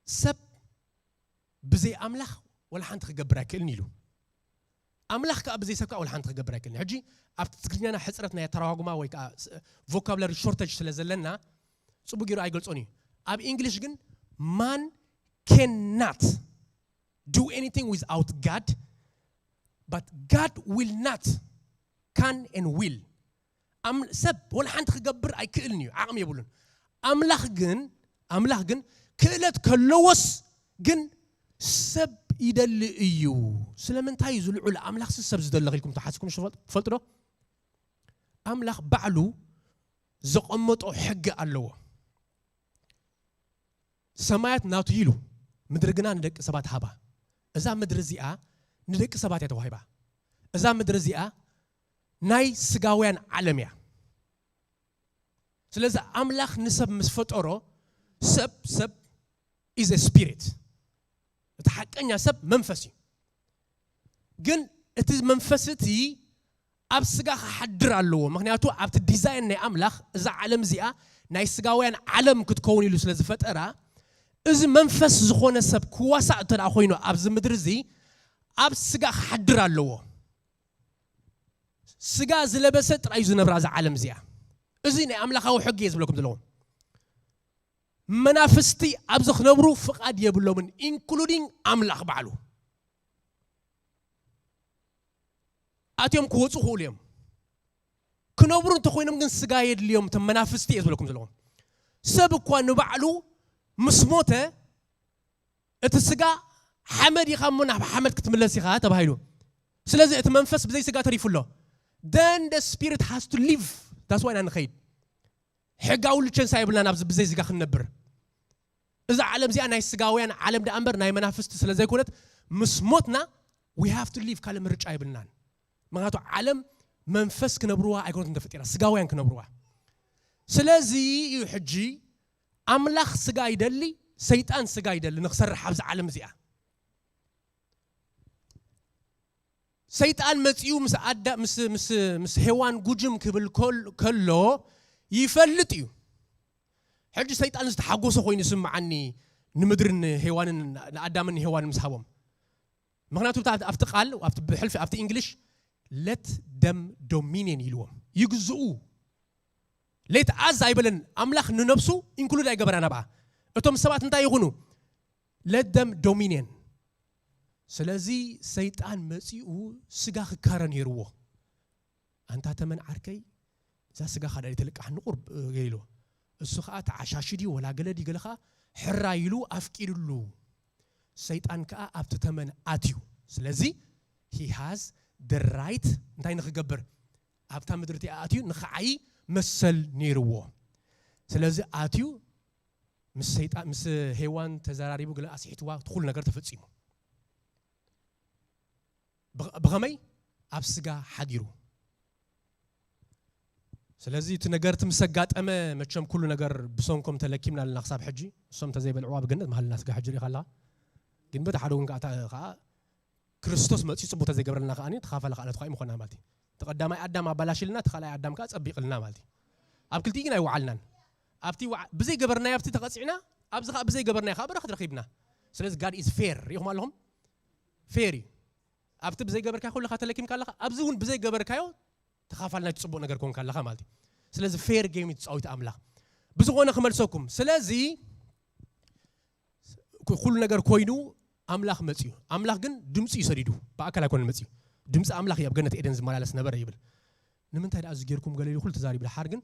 ሰብ ብዘይ ኣምላኽ ወላ ሓንቲ ክገብር ኣይክእልን ኢሉ። ኣምላኽ ከኣ ብዘይ ሰብ ከኣ ወላ ሓንቲ ክገብር ኣይክእልን። ሕጂ ኣብቲ ትግርኛና ሕጽረት ናይ ኣተረጓጉማ ወይ ከኣ ስ-፣ ቮካብላሪ ሾርተጅ ስለ ዘለና ጽቡቅ ገይሩ ኣይገልጾን እዩ። ኣብ ኢንግሊሽ ግን man cannot do anything without God, but God will not can and will። ኣም-፣ ሰብ ወላ ሓንቲ ክገብር ኣይክእልን እዩ፣ ዓቕሚ የብሉን። ኣምላኽ ግን፣ ኣምላኽ ግን ክእለት ከለዎስ ግን ሰብ ይደሊ እዩ። ስለምንታይ እዩ ዝልዑል ኣምላኽሲ ሰብ ዝደሊ ኢልኩም ተሓስኩም ትፈልጡ ዶ? ኣምላኽ ባዕሉ ዘቐመጦ ሕጊ ኣለዎ። ሰማያት ናቱ ኢሉ፣ ምድሪ ግና ንደቂ ሰባት ሃባ። እዛ ምድሪ እዚኣ ንደቂ ሰባት እያ ተዋሂባ። እዛ ምድሪ እዚኣ ናይ ስጋውያን ዓለም እያ። ስለዚ ኣምላኽ ንሰብ ምስ ፈጠሮ፣ ሰብ፣ ሰብ is a spirit። እቲ ሓቀኛ ሰብ መንፈስ እዩ። ግን እቲ መንፈስ እቲ ኣብ ስጋ ክሓድር ኣለዎ። ምኽንያቱ ኣብቲ ዲዛይን ናይ ኣምላኽ እዛ ዓለም እዚኣ ናይ ስጋውያን ዓለም ክትከውን ኢሉ ስለ ዝፈጠራ፣ እዚ መንፈስ ዝኾነ ሰብ ክዋሳእ እንተ ደኣ ኮይኑ ኣብዚ ምድሪ እዚ ኣብ ስጋ ክሓድር ኣለዎ። ስጋ ዝለበሰ ጥራይ እዩ ዝነብራ እዛ ዓለም እዚኣ። እዚ ናይ ኣምላኻዊ ሕጊ እየ ዝብለኩም ዘለኹ። መናፍስቲ ኣብዚ ክነብሩ ፍቓድ የብሎምን፣ ኢንክሉዲንግ ኣምላኽ ባዕሉ። ኣትዮም ክወፁ ክእሉ እዮም። ክነብሩ እንተኾይኖም ግን ስጋ የድልዮም፣ እቶም መናፍስቲ እየ ዝበለኩም ዘለኹም። ሰብ እኳ ንባዕሉ ምስ ሞተ እቲ ስጋ ሓመድ ኢኻ እሞ ናብ ሓመድ ክትምለስ ኢኻ ተባሂሉ። ስለዚ እቲ መንፈስ ብዘይ ስጋ ተሪፉ ኣሎ። Then the spirit has to live. That's why ኢና ንኸይድ። ሕጋዊ ልቸንሳ የብልናን ኣብዚ ብዘይ ስጋ ክንነብር። እዛ ዓለም እዚኣ ናይ ስጋውያን ዓለም ደኣ እምበር ናይ መናፍስቲ ስለ ዘይኮነት ምስ ሞትና we have to leave፣ ካልእ ምርጫ የብልናን። ምክንያቱ ዓለም መንፈስ ክነብርዋ ኣይኮነትን ተፈጢራ፣ ስጋውያን ክነብርዋ። ስለዚ እዩ ሕጂ ኣምላኽ ስጋ ይደሊ፣ ሰይጣን ስጋ ይደሊ ንክሰርሕ ኣብዚ ዓለም እዚኣ። ሰይጣን መጺኡ ምስ ኣዳ ምስ ምስ ምስ ሄዋን ጉጅም ክብል ከል- ከሎ ይፈልጥ እዩ። ሕጂ ሰይጣን ዝተሓጎሰ ኮይኑ ይስምዓኒ፣ ንምድርን ሄዋንን ንኣዳምን ሄዋን ምስ ሃቦም። ምክንያቱ ኣብቲ ቃል ኣብቲ ብሕልፊ ኣብቲ እንግሊሽ let them dominion ኢልዎም፣ ይግዝኡ። Let us ኣይበለን። ኣምላኽ ንነብሱ ኢንክሉድ ኣይገበራን ኣብኣ። እቶም ሰባት እንታይ ይኹኑ? Let them dominion። ስለዚ ሰይጣን መጺኡ ስጋ ክካረ ነይርዎ። ኣንታ ተመን ዓርከይ፣ እዛ ስጋ ካዳ ተልቃሕ ንቁር ገይሎ። እሱ ከዓ ተዓሻሽ ድዩ ወላ ገለ ድዩ ገለ ከዓ ሕራ ኢሉ ኣፍቂድሉ። ሰይጣን ከዓ ኣብቲ ተመን ኣትዩ። ስለዚ he has the right እንታይ ንክገብር? ኣብታ ምድሪ እቲኣ ኣትዩ ንክዓይ መሰል ነይርዎ። ስለዚ ኣትዩ ምስ ሰይጣን ምስ ሄዋን ተዘራሪቡ ገለ ኣስሒትዋ፣ እቲ ኩሉ ነገር ተፈጺሙ። ብኸ- ብኸመይ? ኣብ ስጋ ሓዲሩ። ስለዚ እቲ ነገር እቲ ምስ ኣጋጠመ መቸም ኩሉ ነገር ብሰንኮም ተለኪምና ኣለና ክሳብ ሕጂ። እሶም እንተዘይበልዕዋ ብገነት መሃልና ስጋ ሕጂ ሪኻ ኣለኻ። ግን በቲ ሓደ እውን ከዓ እታ- ከዓ ክርስቶስ መፂኡ ፅቡቅ ተዘይገብረልና ከዓ ተኻፋሊ ከዓ ነቲ ከዓ ምኾና ማለት እዩ። እቲ ቀዳማይ ኣዳም ኣባላሽልና እቲ ካልኣይ ኣዳም ከዓ ፀቢቕልና ማለት እዩ። ኣብ ክልቲኡ ግን ኣይወዓልናን። ኣብቲ ወዓ- ብዘይገበርናዮ ኣብቲ ተቐፂዕና፣ ኣብዚ ከዓ ብዘይገበርናዮ ከዓ በረኸት ረኺብና። ስለዚ God is fair። ሪኢኹም ኣለኹም? ፌር እዩ። ኣብቲ ብዘይገበርካዮ ኩልኻ ተለኪምካ ኣለኻ፣ ኣብዚ እውን ብዘይገበርካዮ ተኻፋል ናይቲ ጽቡቕ ነገር ኮንካ ኣለኻ ማለት እዩ። ስለዚ ፌር ጌም እዩ ትጻወት ኣምላኽ። ብዝኾነ ክመልሰኩም። ስለዚ ኩ- ኩሉ ነገር ኮይኑ ኣምላኽ መጽዩ። ኣምላኽ ግን ድምፂ እዩ ሰዲዱ፣ ብኣካል ኣይኮነን መጽዩ። ድምፂ ኣምላኽ እዩ ኣብ ገነት ኤደን ዝመላለስ ነበረ ይብል። ንምንታይ ደኣ እዚ ጌርኩም ገለ ኢሉ ኩሉ ተዛሪቡ። ድሓር ግን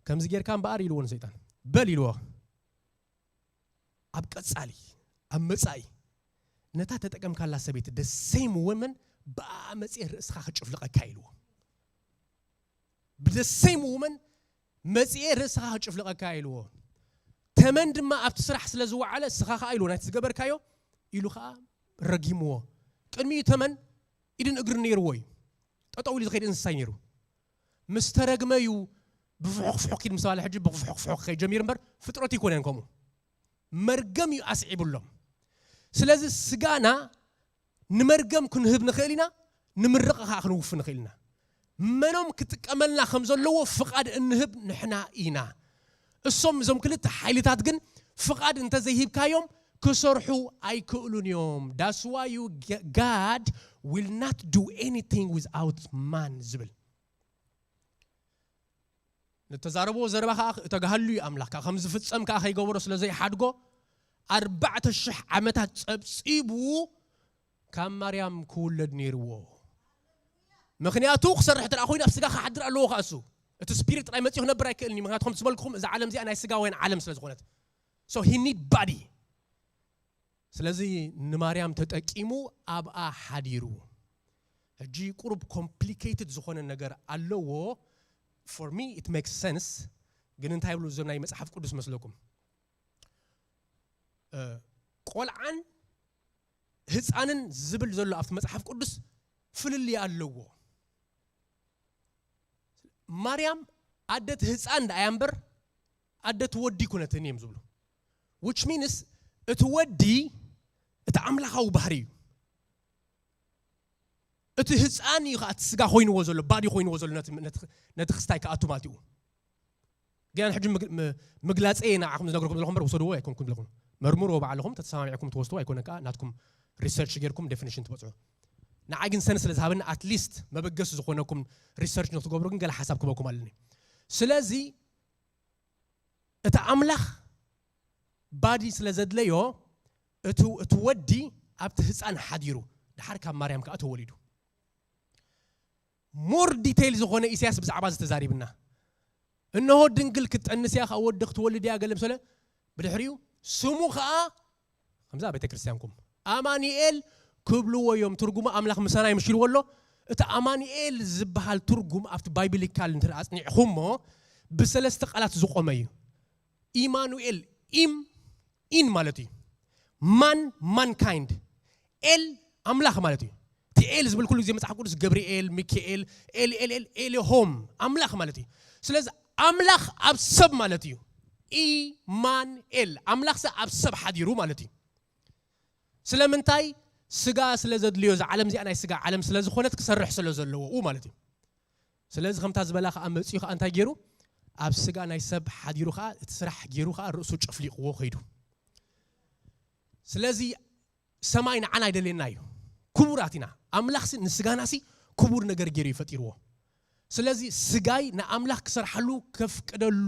ከምዚ ጌርካ እምበኣር ኢልዎ ንሰይጣን። በል ኢልዎ። ኣብ ቀጻሊ ኣብ መጻኢ ነታ ተጠቀምካላ ሰበይቲ the same woman ብኣ መጽየ ርእስኻ ክጭፍልቐካ ኢልዎ። ብ the same woman መጽየ ርእስኻ ክጭፍልቐካ ኢልዎ። ተመን ድማ ኣብቲ ስራሕ ስለ ዝወዓለ እስኻ ኸዓ ኢልዎ ናይቲ ዝገበርካዮ ኢሉ ኸዓ ረጊምዎ። ቅድሚኡ ተመን ኢድን እግርን ነይርዎ እዩ። ጠጠው ኢሉ ዝኸይድ እንስሳ እዩ ነይሩ። ምስ ተረግመ እዩ ብፍሑኽፍሑኽ ኪድ ምስ በሃለ ሕጂ ብፍሑኽፍሑኽ ክኸይድ ጀሚሩ እምበር ፍጥረቱ ኣይኮነን ከምኡ። መርገም እዩ ኣስዒብሎም። ስለዚ ስጋና ንመርገም ክንህብ ንኽእል ኢና፣ ንምርቕ ከዓ ክንውፍ ንኽእል ኢና። መኖም ክጥቀመልና ከም ዘለዎ ፍቓድ እንህብ ንሕና ኢና። እሶም እዞም ክልተ ሓይልታት ግን ፍቓድ እንተዘይሂብካዮም ክሰርሑ ኣይክእሉን እዮም። That's why you God will not do anything without man ዝብል ንተዛረብዎ ዘረባ ከዓ እተጋህሉ እዩ። ኣምላኽ ከዓ ከም ዝፍጸም ከዓ ከይገበሮ ስለ ዘይሓድጎ ኣርባዕተ ሽሕ ዓመታት ጸብጺቡ ካብ ማርያም ክውለድ ነይርዎ። ምኽንያቱ ክሰርሕ እንተ ኮይኑ ኣብ ስጋ ክሓድር ኣለዎ ከዓ እሱ። እቲ ስፒሪት ጥራይ መጺኡ ክነብር ኣይክእልን እዩ። ምኽንያቱ ከም ዝበልኩኹም እዛ ዓለም እዚኣ ናይ ስጋውያን ዓለም ስለ ዝኾነት። So he need body። ስለዚ ንማርያም ተጠቂሙ ኣብኣ ሓዲሩ። ሕጂ ቁሩብ ኮምፕሊኬትድ ዝኾነ ነገር ኣለዎ። For me it makes sense። ግን እንታይ ብሉ እዞም ናይ መጽሓፍ ቅዱስ መስለኩም? እ፣ ቆልዓን ህፃንን ዝብል ዘሎ ኣብቲ መጽሓፍ ቅዱስ ፍልልይ ኣለዎ። ማርያም ኣደት ህፃን ደኣያ እምበር ኣደት ወዲ ኩነትን እዮም ዝብሉ። Which means እቲ ወዲ እቲ ኣምላኻዊ ባህሪ እዩ። እቲ ህፃን እዩ ከዓ እቲ ስጋ ኮይንዎ ዘሎ፣ ባዲ ኮይንዎ ዘሎ ነቲ- ነቲ- ነቲ ክስታይ ክኣቱ ማለት እዩ። ግን ሕጂ ምግ- ም- ምግላፀ እየ ንዓኹም ዝነገርኩም ዘለኹ እምበር ውሰድዎ ኣይኮንኩም ዘለኹም። መርምርዎ ባዕልኹም፣ ተተሰማሚዕኩም ትወስድዎ ኣይኮነ ከዓ ናትኩም ሪሰርች ጌርኩም ዴፊኒሽን ትበፅሑ። ንዓይ ግን ሰንስ ስለ ዝሃበኒ ኣትሊስት መበገሲ ዝኾነኩም ሪሰርች ንክትገብሩ ግን ገለ ሓሳብ ክበኩም ኣለኒ። ስለዚ እቲ ኣምላኽ ባዲ ስለ ዘድለዮ እቲ እቲ ወዲ ኣብቲ ህፃን ሓዲሩ ድሓር ካብ ማርያም ከዓ ተወሊዱ። more detail ዝኾነ ኢሳያስ ብዛዕባ ዝተዛሪብና። እነሆ ድንግል ክትጠንስ እያ፣ ከዓ ወዲ ክትወልድ እያ፣ ገለ ምሰለ። ብድሕሪኡ ስሙ ከዓ ከምዛ ቤተ ክርስቲያንኩም ኣማኑኤል ክብልዎ እዮም። ትርጉሙ ኣምላኽ ምሳና እዩ ምሽ ኢልዎ ኣሎ። እቲ ኣማኑኤል ዝበሃል ትርጉም ኣብቲ ባይብሊካል እንተ ኣጽኒዕኹሞ ብሰለስተ ቃላት ዝቆመ እዩ። ኢማኑኤል፣ ኢም፣ ኢን ማለት እዩ። ማን፣ ማንካይንድ። ኤል፣ ኣምላኽ ማለት እዩ። እቲ ኤል ዝብል ኩሉ ግዜ መጽሓፍ ቅዱስ ገብርኤል፣ ሚካኤል፣ ኤል፣ ኤል፣ ኤል፣ ኤልሆም፣ ኣምላኽ ማለት እዩ። ስለዚ ኣምላኽ ኣብ ሰብ ማለት እዩ። ኢማንኤል፣ ኣምላኽ ኣብ ሰብ ሓዲሩ ማለት እዩ። ስለምንታይ? ስጋ ስለ ዘድልዮ፣ እዛ ዓለም እዚኣ ናይ ስጋ ዓለም ስለ ዝኾነት ክሰርሕ ስለ ዘለዎ ኡ ማለት እዩ። ስለዚ ከምታ ዝበላ ከዓ መፅኡ ከዓ እንታይ ገይሩ? ኣብ ስጋ ናይ ሰብ ሓዲሩ ከዓ እቲ ስራሕ ገይሩ ከዓ ርእሱ ጨፍሊቕዎ ከይዱ። ስለዚ ሰማይ ንዓና ኣይደልየና እዩ። ክቡራት ኢና። ኣምላኽሲ ንስጋናሲ ክቡር ነገር ገይሩ እዩ ፈጢርዎ። ስለዚ ስጋይ ንኣምላኽ ክሰርሓሉ ከፍቅደሉ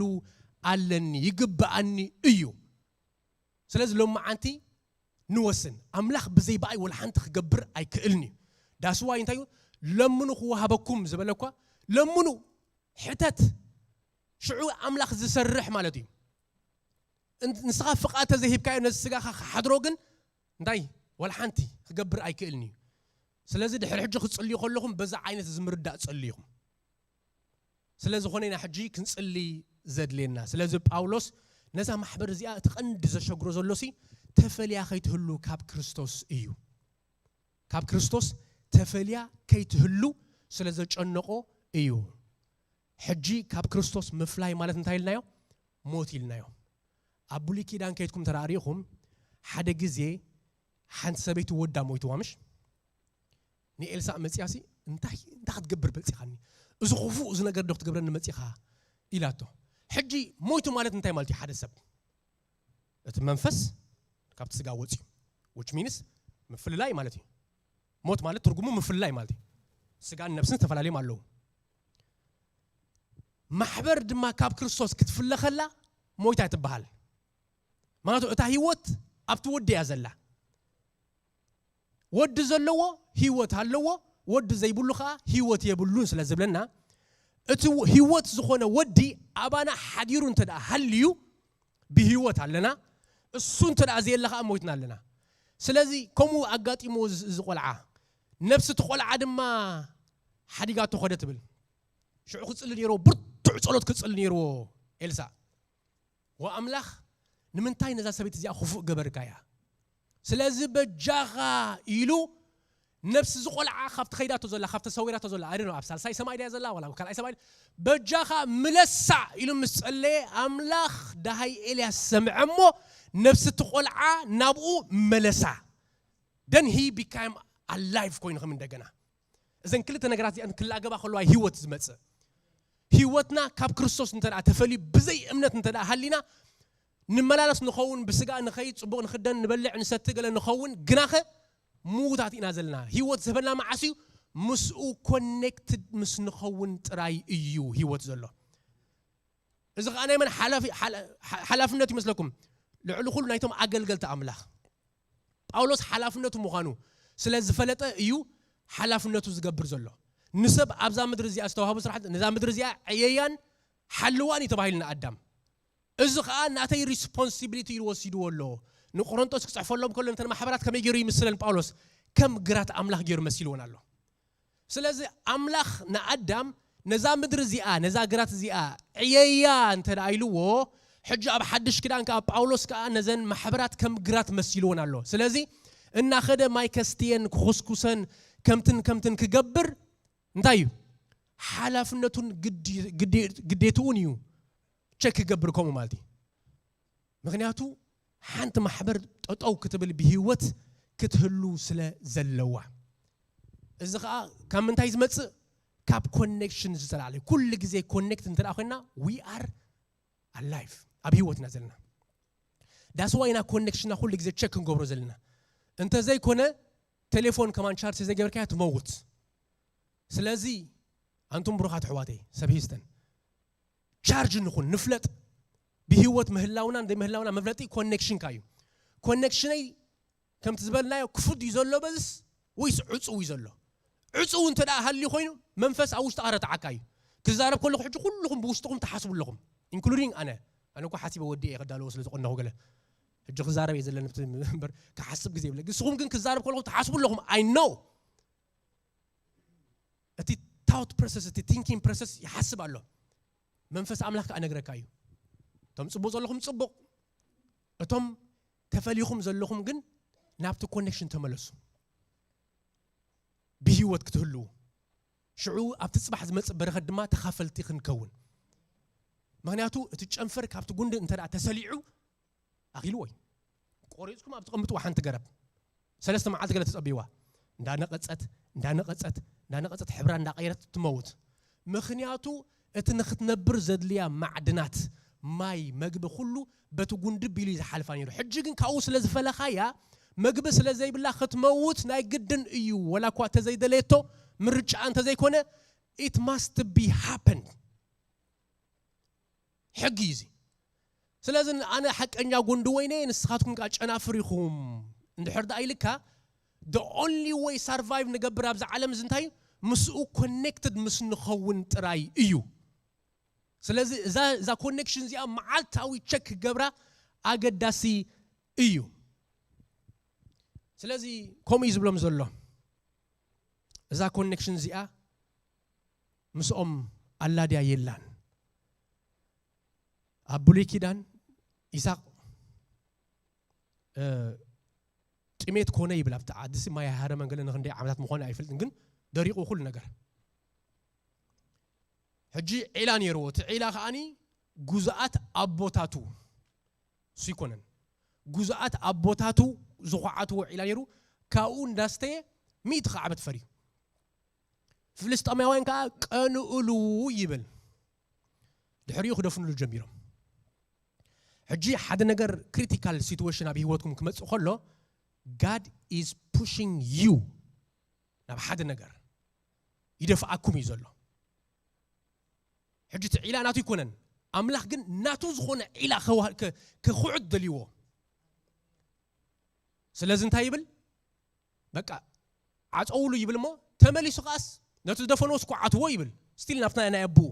ኣለኒ፣ ይግብኣኒ እዩ። ስለዚ ሎማዓንቲ ንወስን። ኣምላኽ ብዘይ ብኣይ ወላ ሓንቲ ክገብር ኣይክእልን እዩ። ዳስዋይ እንታይ እዩ? ለምኑ ክወሃበኩም ዝበለ እኳ፣ ለምኑ፣ ሕተት፣ ሽዑ ኣምላኽ ዝሰርሕ ማለት እዩ። እን-፣ ንስኻ ፍቓድ ተዘይሂብካዮ ነዚ ስጋኻ ክሓድሮ ግን እንታይ? ወላ ሓንቲ ክገብር ኣይክእልን እዩ። ስለዚ ድሕሪ ሕጂ ክትጽልዩ ከለኹም በዛ ዓይነት እዚ ምርዳእ ጸልዩኹም። ስለ ዝኾነ ኢና ሕጂ ክንጽሊ ዘድልየና። ስለዚ ጳውሎስ ነዛ ማሕበር እዚኣ እቲ ቀንዲ ዘሸግሮ ዘሎሲ ተፈልያ ከይትህሉ ካብ ክርስቶስ እዩ። ካብ ክርስቶስ ተፈልያ ከይትህሉ ስለ ዘጨነቆ እዩ። ሕጂ ካብ ክርስቶስ ምፍላይ ማለት እንታይ ኢልናዮ? ሞት ኢልናዮ። ኣብ ብሉይ ኪዳን ከይድኩም ተራእሪኹም ሓደ ግዜ ሓንቲ ሰበይቲ ወዳ ሞይትዋ ምሽ? ንኤልሳእ መጺኣሲ እንታይ እንታይ ክትገብር በጺኻኒ? እዚ ክፉእ እዚ ነገር ዶ ክትገብረኒ መጺኻ? ኢላቶ። ሕጂ ሞይቱ ማለት እንታይ ማለት እዩ? ሓደ ሰብ እቲ መንፈስ ካብቲ ስጋ ወፂኡ፣ which means ምፍልላይ ማለት እዩ። ሞት ማለት ትርጉሙ ምፍልላይ ማለት እዩ። ስጋን ነብስን ተፈላለዮም ኣለዉ። ማሕበር ድማ ካብ ክርስቶስ ክትፍለ ከላ ሞይታ ትበሃል። ምክንያቱ እታ ህይወት ኣብቲ ወዲ እያ ዘላ። ወዲ ዘለዎ ህይወት ኣለዎ፣ ወዲ ዘይብሉ ከዓ ህይወት የብሉን ስለ ዝብለና፣ እቲ ህይወት ዝኾነ ወዲ ኣባና ሓዲሩ እንተ ደኣ ሃልዩ ብህይወት ኣለና፣ እሱ እንተ ደኣ ዘየለ ከዓ ሞይትና ኣለና። ስለዚ ከምኡ ኣጋጢሞ እዚ ቆልዓ፣ ነብሲ እቲ ቆልዓ ድማ ሓዲጋቶ ኸደ ትብል። ሽዑ ክጽሊ ነይርዎ፣ ብርቱዕ ጸሎት ክጽሊ ነይርዎ ኤልሳ። ወኣምላኽ ንምንታይ ነዛ ሰበይቲ እዚኣ ክፉእ ገበርካያ? ስለዚ በጃኻ ኢሉ ነብሲ ዝቆልዓ ካብቲ ከይዳቶ ዘላ፣ ካብቲ ሰዊራቶ ዘላ፣ ኣደ ኣብ ሳልሳይ ሰማይ ድያ ዘላ ዋላ ካልኣይ ሰማይ፣ በጃኻ ምለሳ ኢሉ ምስ ጸለየ ኣምላኽ ደሃይ ኤልያስ ሰምዐ እሞ ነብሲ እቲ ቆልዓ ናብኡ መለሳ። Then he became alive ኮይኑ ከም እንደገና። እዘን ክልተ ነገራት እዚኣን ክላገባ ከለዋ ህይወት ዝመጽእ። ህይወትና ካብ ክርስቶስ እንተ ደኣ ተፈልዩ ብዘይ እምነት እንተ ደኣ ሃሊና ንመላለስ ንኸውን፣ ብስጋ ንኸይድ፣ ጽቡቕ ንኽደን፣ ንበልዕ፣ ንሰቲ፣ ገለ ንኸውን፣ ግናኸ ምዉታት ኢና ዘለና። ህይወት ዝህበና መዓስ እዩ? ምስኡ ኮኔክትድ ምስ ንኸውን ጥራይ እዩ ህይወት ዘሎ። እዚ ኸዓ ናይ መን ሓላፊ-፣ ሓላ-፣ ሓ-፣ ሓላፍነት ይመስለኩም? ልዕሊ ኩሉ ናይቶም ኣገልገልቲ ኣምላኽ። ጳውሎስ ሓላፍነቱ ምዃኑ ስለ ዝፈለጠ እዩ ሓላፍነቱ ዝገብር ዘሎ። ንሰብ ኣብዛ ምድሪ እዚኣ ዝተዋህቦ ስራሕ፣ ነዛ ምድሪ እዚኣ ዕየያን ሓልዋን እዩ ተባሂሉ ንኣዳም። እዚ ኸዓ ናተይ ሪስፖንሲቢሊቲ ኢሉ ወሲድዎ ኣሎ። ንቆሮንጦስ ክጽሕፈሎም ከሎ ነተን ማሕበራት ከመይ ገይሩ ይምስለን ጳውሎስ? ከም ግራት ኣምላኽ ገይሩ መሲልወን ኣሎ። ስለዚ ኣምላኽ ንኣዳም ነዛ ምድሪ እዚኣ፣ ነዛ ግራት እዚኣ ዕየያ እንተ ደኣ ኢልዎ፣ ሕጂ ኣብ ሓድሽ ኪዳን ከኣ ጳውሎስ ከኣ ነዘን ማሕበራት ከም ግራት መሲልወን ኣሎ። ስለዚ እናኸደ ማይ ከስትየን ክኹስኩሰን ከምትን ከምትን ክገብር እንታይ እዩ? ሓላፍነቱን ግዲ-፣ ግዲ-፣ ግዴትኡን እዩ ቸክ ክገብር ከምኡ ማለት እዩ። ምኽንያቱ ሓንቲ ማሕበር ጠጠው ክትብል ብህይወት ክትህሉ ስለ ዘለዋ። እዚ ኸዓ ካብ ምንታይ ዝመጽእ? ካብ ኮኔክሽን ዝተላዕለ። ኩሉ ግዜ ኮኔክት እንተ ደኣ ኮይንና we are alive፣ ኣብ ህይወት ኢና ዘለና። That's why ኢና ኮኔክሽንና ኩሉ ግዜ ቸክ ክንገብሮ ዘለና። እንተ ዘይኮነ ቴሌፎን ከማን ቻርጅ ዘይገበርካያ ትመውት። ስለዚ ኣንቱም ብሩኻት ኣሕዋተይ ሰብ ሂውስተን ቻርጅ ንኹን፣ ንፍለጥ። ብህይወት ምህላውናን ዘይምህላውና መፍለጢ ኮኔክሽንካ እዩ። ኮኔክሽነይ ከምቲ ዝበልናዮ ክፉት እዩ ዘሎ በዝስ ወይስ ዕጹው እዩ ዘሎ? ዕፁው እንተ ደኣ ሃልዩ ኮይኑ መንፈስ ኣብ ውሽጥኻ ረትዓካ እዩ። ክዛረብ ከለኹ ሕጂ ኩልኹም ብውሽጥኹም ትሓስቡ ኣለኹም፣ including ኣነ። ኣነ እኮ ሓሲበ ወዲኤ እየ ክዳለዎ ስለ ዝቐነኹ ገለ። ሕጂ ክዛረብ እየ ዘለኒ ብቲ እምበር ክሓስብ ግዜ የብለ። ንስኹም ግን ክዛረብ ከለኹ ትሓስቡ ኣለኹም። I know። እቲ thought process፣ እቲ thinking process ይሓስብ ኣሎ። መንፈስ ኣምላኽ ከኣ ነግረካ እዩ። እቶም ጽቡቕ ዘለኹም ጽቡቕ፣ እቶም ተፈሊኹም ዘለኹም ግን ናብቲ ኮኔክሽን ተመለሱ። ብህይወት ክትህልዉ። ሽዑ ኣብቲ ጽባሕ ዝመጽእ በረኸት ድማ ተኻፈልቲ ክንከውን። ምኽንያቱ እቲ ጨንፈር ካብቲ ጉንዲ እንተ ደኣ ተሰሊዑ ኣኺልዎ እዩ። ቆሪጽኩም ኣብ ተቐምጥዋ ሓንቲ ገረብ ሰለስተ መዓልቲ ገለ ተጸብይዋ። እንዳነቐጸት፣ እንዳነቐጸት፣ እንዳነቐጸት ሕብራ እንዳቐየረት ትመውት። ምኽንያቱ እቲ ንኽትነብር ዘድልያ ማዕድናት፣ ማይ፣ መግቢ ኩሉ በቲ ጉንዲ ቢሉ እዩ ዝሓልፋ ነይሩ። ሕጂ ግን ካብኡ ስለ ዝፈለኻያ፣ መግቢ ስለ ዘይብላ ክትመውት ናይ ግድን እዩ። ወላ እኳ እንተዘይደለየቶ፣ ምርጫኣ እንተዘይኮነ፣ it must be happened። ሕጊ እዩ እዚ። ስለዚ ኣነ ሓቀኛ ጎንዲ ወይነ፣ ንስኻትኩም ከዓ ጨናፍር ኢኹም እንድሕር ደኣ ኢልካ፣ the only way survive ንገብር ኣብዚ ዓለም እዚ እንታይ እዩ? ምስኡ ኮኔክትድ ምስ ንኸውን ጥራይ እዩ። ስለዚ እዛ፣ እዛ ኮኔክሽን እዚኣ መዓልታዊ ቸክ ክገብራ ኣገዳሲ እዩ። ስለዚ ከምኡ እዩ ዝብሎም ዘሎ። እዛ ኮኔክሽን እዚኣ ምስኦም ኣላ ድያ የላን? ኣብ ብሉይ ኪዳን ኢሳቕ፣ እ፣ ጥሜት ኮነ ይብል። ኣብቲ ዓዲ ሲ ማይ ሃረመን ገለ ንኽንደይ ዓመታት ምኾነ ኣይፈልጥን፣ ግን ደሪቑ ኩሉ ነገር። ሕጂ ዒላ ነይርዎ። እቲ ዒላ ከኣኒ ጉዙኣት ኣቦታቱ፣ እሱ ይኮነን፣ ጉዙኣት ኣቦታቱ ዝኹዓትዎ ዒላ ነይሩ። ካብኡ እንዳስተየ ሚእቲ ከዓበት ፈርዩ። ፍልስጤማውያን ከኣ ቀንኡሉ ይብል። ድሕሪኡ ክደፍኑሉ ጀሚሮም። ሕጂ ሓደ ነገር፣ ክሪቲካል ሲትዌሽን ኣብ ህይወትኩም ክመጽእ ከሎ፣ God is pushing you ናብ ሓደ ነገር ይደፍኣኩም እዩ ዘሎ። ሕጂ እቲ ዒላ ናቱ ይኮነን፣ ኣምላኽ ግን ናቱ ዝኾነ ዒላ ከዋ-፣ ከ-፣ ከኹዕት ደልይዎ። ስለዚ እንታይ ይብል? በቃ ዓጸውሉ ይብል እሞ፣ ተመሊሱ ከኣስ ነቲ ዝደፈንዎስ ኳዓትዎ ይብል። ስቲል ናብቲ ናይ ኣቦኡ።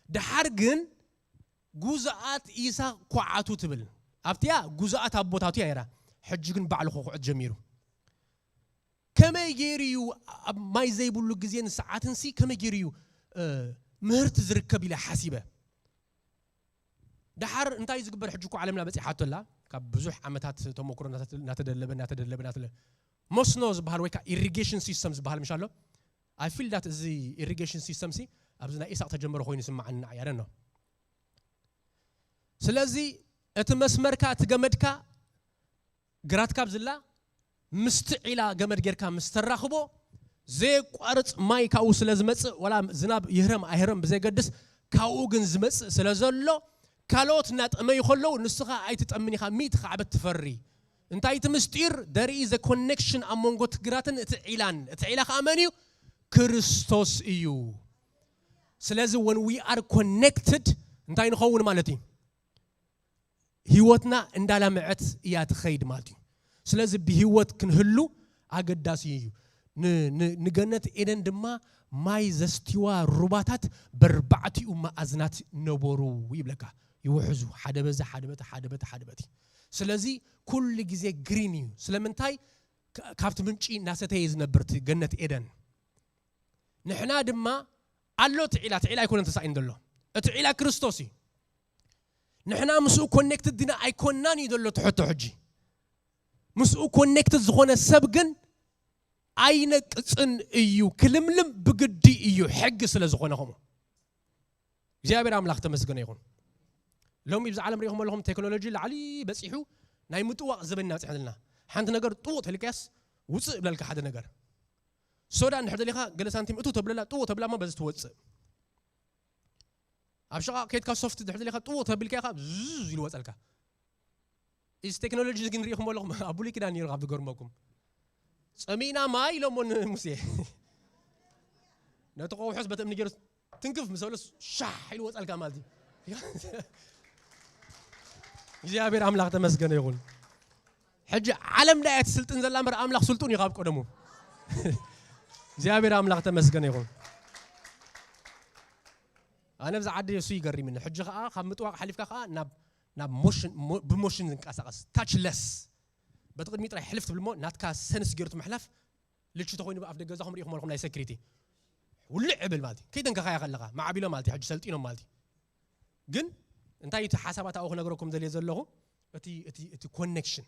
ደሓር ግን ጉዙኣት ኢሳቕ ኳዓቱ ትብል። ኣብቲያ ጉዙኣት ኣቦታቱ እያ ነይራ። ሕጂ ግን ባዕሉ ክኹዕት ጀሚሩ። ከመይ ገይሩ እዩ ኣብ ማይ ዘይብሉ ግዜን ሰዓትን ሲ ከመይ ገይሩ እዩ፣ እ፣ ምህርቲ ዝርከብ ኢለ ሓሲበ። ደሓር እንታይ ዝግበር? ሕጂ እኮ ዓለምና በጺሓቶ ኣላ። ካብ ብዙሕ ዓመታት ተመክሮ እናተ-፣ እናተደለበ፣ እናተደለበ፣ እናተደለበ። መስኖ ዝበሃል ወይ ከዓ ኢሪጌሽን ሲስተም ዝበሃል ምሽ ኣሎ። I feel that እዚ ኢሪጌሽን ሲስተም ሲ ኣብዚ ናይ ኢሳቕ ተጀመረ ኮይኑ ይስምዓኒ ንዓይ፣ I don't know። ስለዚ እቲ መስመርካ፣ እቲ ገመድካ ግራት ካብ ዝላ ምስቲ ዒላ ገመድ ጌርካ ምስ ተራኽቦ፣ ዘየቋርጽ ማይ ካብኡ ስለ ዝመጽእ፣ ዋላ ዝናብ ይህረም ኣይህረም ብዘይገድስ፣ ካብኡ ግን ዝመጽእ ስለ ዘሎ፣ ካልኦት እናጠመዩ ከለዉ ንስኻ ኣይትጠምን ኢኻ፣ ሚእቲ ከዓበት ትፈሪ። እንታይ እቲ ምስጢር? There is a connection ኣብ መንጎ እቲ ግራትን እቲ ዒላን። እቲ ዒላ ከኣ መን እዩ? ክርስቶስ እዩ። ስለዚ when we are connected እንታይ ንኸውን ማለት እዩ? ህይወትና እንዳላምዐት እያ ትኸይድ ማለት እዩ። ስለዚ ብህይወት ክንህሉ ኣገዳሲ እዩ። ን-፣ ን-፣ ንገነት ኤደን ድማ ማይ ዘስትዋ ሩባታት በርባዕቲኡ መኣዝናት ነበሩ ይብለካ። ይውሕዙ፣ ሓደ በዚ፣ ሓደ በቲ፣ ሓደ በቲ፣ ሓደ በቲ። ስለዚ ኩሉ ግዜ ግሪን እዩ። ስለምንታይ? ካ-፣ ካብቲ ምንጪ እናሰተየ ዝነብር እቲ ገነት ኤደን። ንሕና ድማ ኣሎ እቲ ዒላ፣ እቲ ዒላ ኣይኮነን ተሳኢኑ ዘሎ። እቲ ዒላ ክርስቶስ እዩ። ንሕና ምስኡ ኮኔክትድ ዲና ኣይኮናን እዩ ዘሎ እቲ ሕቶ ሕጂ። ምስኡ ኮኔክትድ ዝኾነ ሰብ ግን ኣይነቅጽን እዩ። ክልምልም ብግዲ እዩ፣ ሕጊ ስለ ዝኾነ ከምኡ። እግዚኣብሔር ኣምላኽ ተመስገነ ይኹን። ሎሚ ብዛ ዓለም ሪኢኹም ኣለኹም፣ ቴክኖሎጂ ላዕሊ በጺሑ ናይ ምጥዋቕ ዘበን ኢና በጺሕና ዘለና። ሓንቲ ነገር ጥውቕ ተልካያስ ውጽእ ብለልካ ሓደ ነገር። ሶዳ እንድሕር ደሊኻ ገለ ሳንቲም እቱ ተብለላ፣ ጥውቕ ተብላ እሞ በዚ ትወጽእ። ኣብ ሸቓቕ ከይድካ ሶፍት እንድሕር ደሊኻ ጥውቕ ተብልካ ኢኻ ዝዝ ኢሉ ወጸልካ። እዚ ቴክኖሎጂ ግን ሪኢኹም ኣለኹም፣ ኣብ ብሉይ ኪዳን ነይሩ ካብ ዝገርመኩም። ጸሚእና ማይ ኢሎሞ ንሙሴ። ነቲ ቆውሖስ በቲ እምኒ ገይሩ ትንክፍ ምስ በለስ ሻሕ ኢሉ ወጸልካ ማለት እዩ። እግዚኣብሔር ኣምላኽ ተመስገነ ይኹን። ሕጂ ዓለም ዳያ ትስልጥን ዘላ እምበር ኣምላኽ ስልጡን እዩ ካብ ቀደሙ። እግዚኣብሔር ኣምላኽ ተመስገን ይኹን። ኣነ ብዛ ዓዲ እሱ ይገርምኒ። ሕጂ ኸዓ ካብ ምጥዋቕ ሓሊፍካ ኸዓ ናብ ናብ ሞሽን ሞ- ብሞሽን ዝንቀሳቐስ ታችለስ፣ በቲ ቅድሚ ጥራይ ሕልፍ ትብል እሞ ናትካ ሰንስ ገይሩ ምሕላፍ ልቺ ተኾይኑ ብኣፍ ደገ ገዛኹም ርኢኹም ኣለኹም ናይ ሴኩሪቲ ውልዕ እብል ማለት እዩ። ከይተንከኻያ ከለኻ ማዕቢሎ ማለት እዩ። ሕጂ ሰልጢኖም ማለት እዩ። ግን እንታይ እቲ ሓሳባት ኣብኡ ክነግረኩም ዘልየ ዘለኹ እቲ እቲ እቲ ኮኔክሽን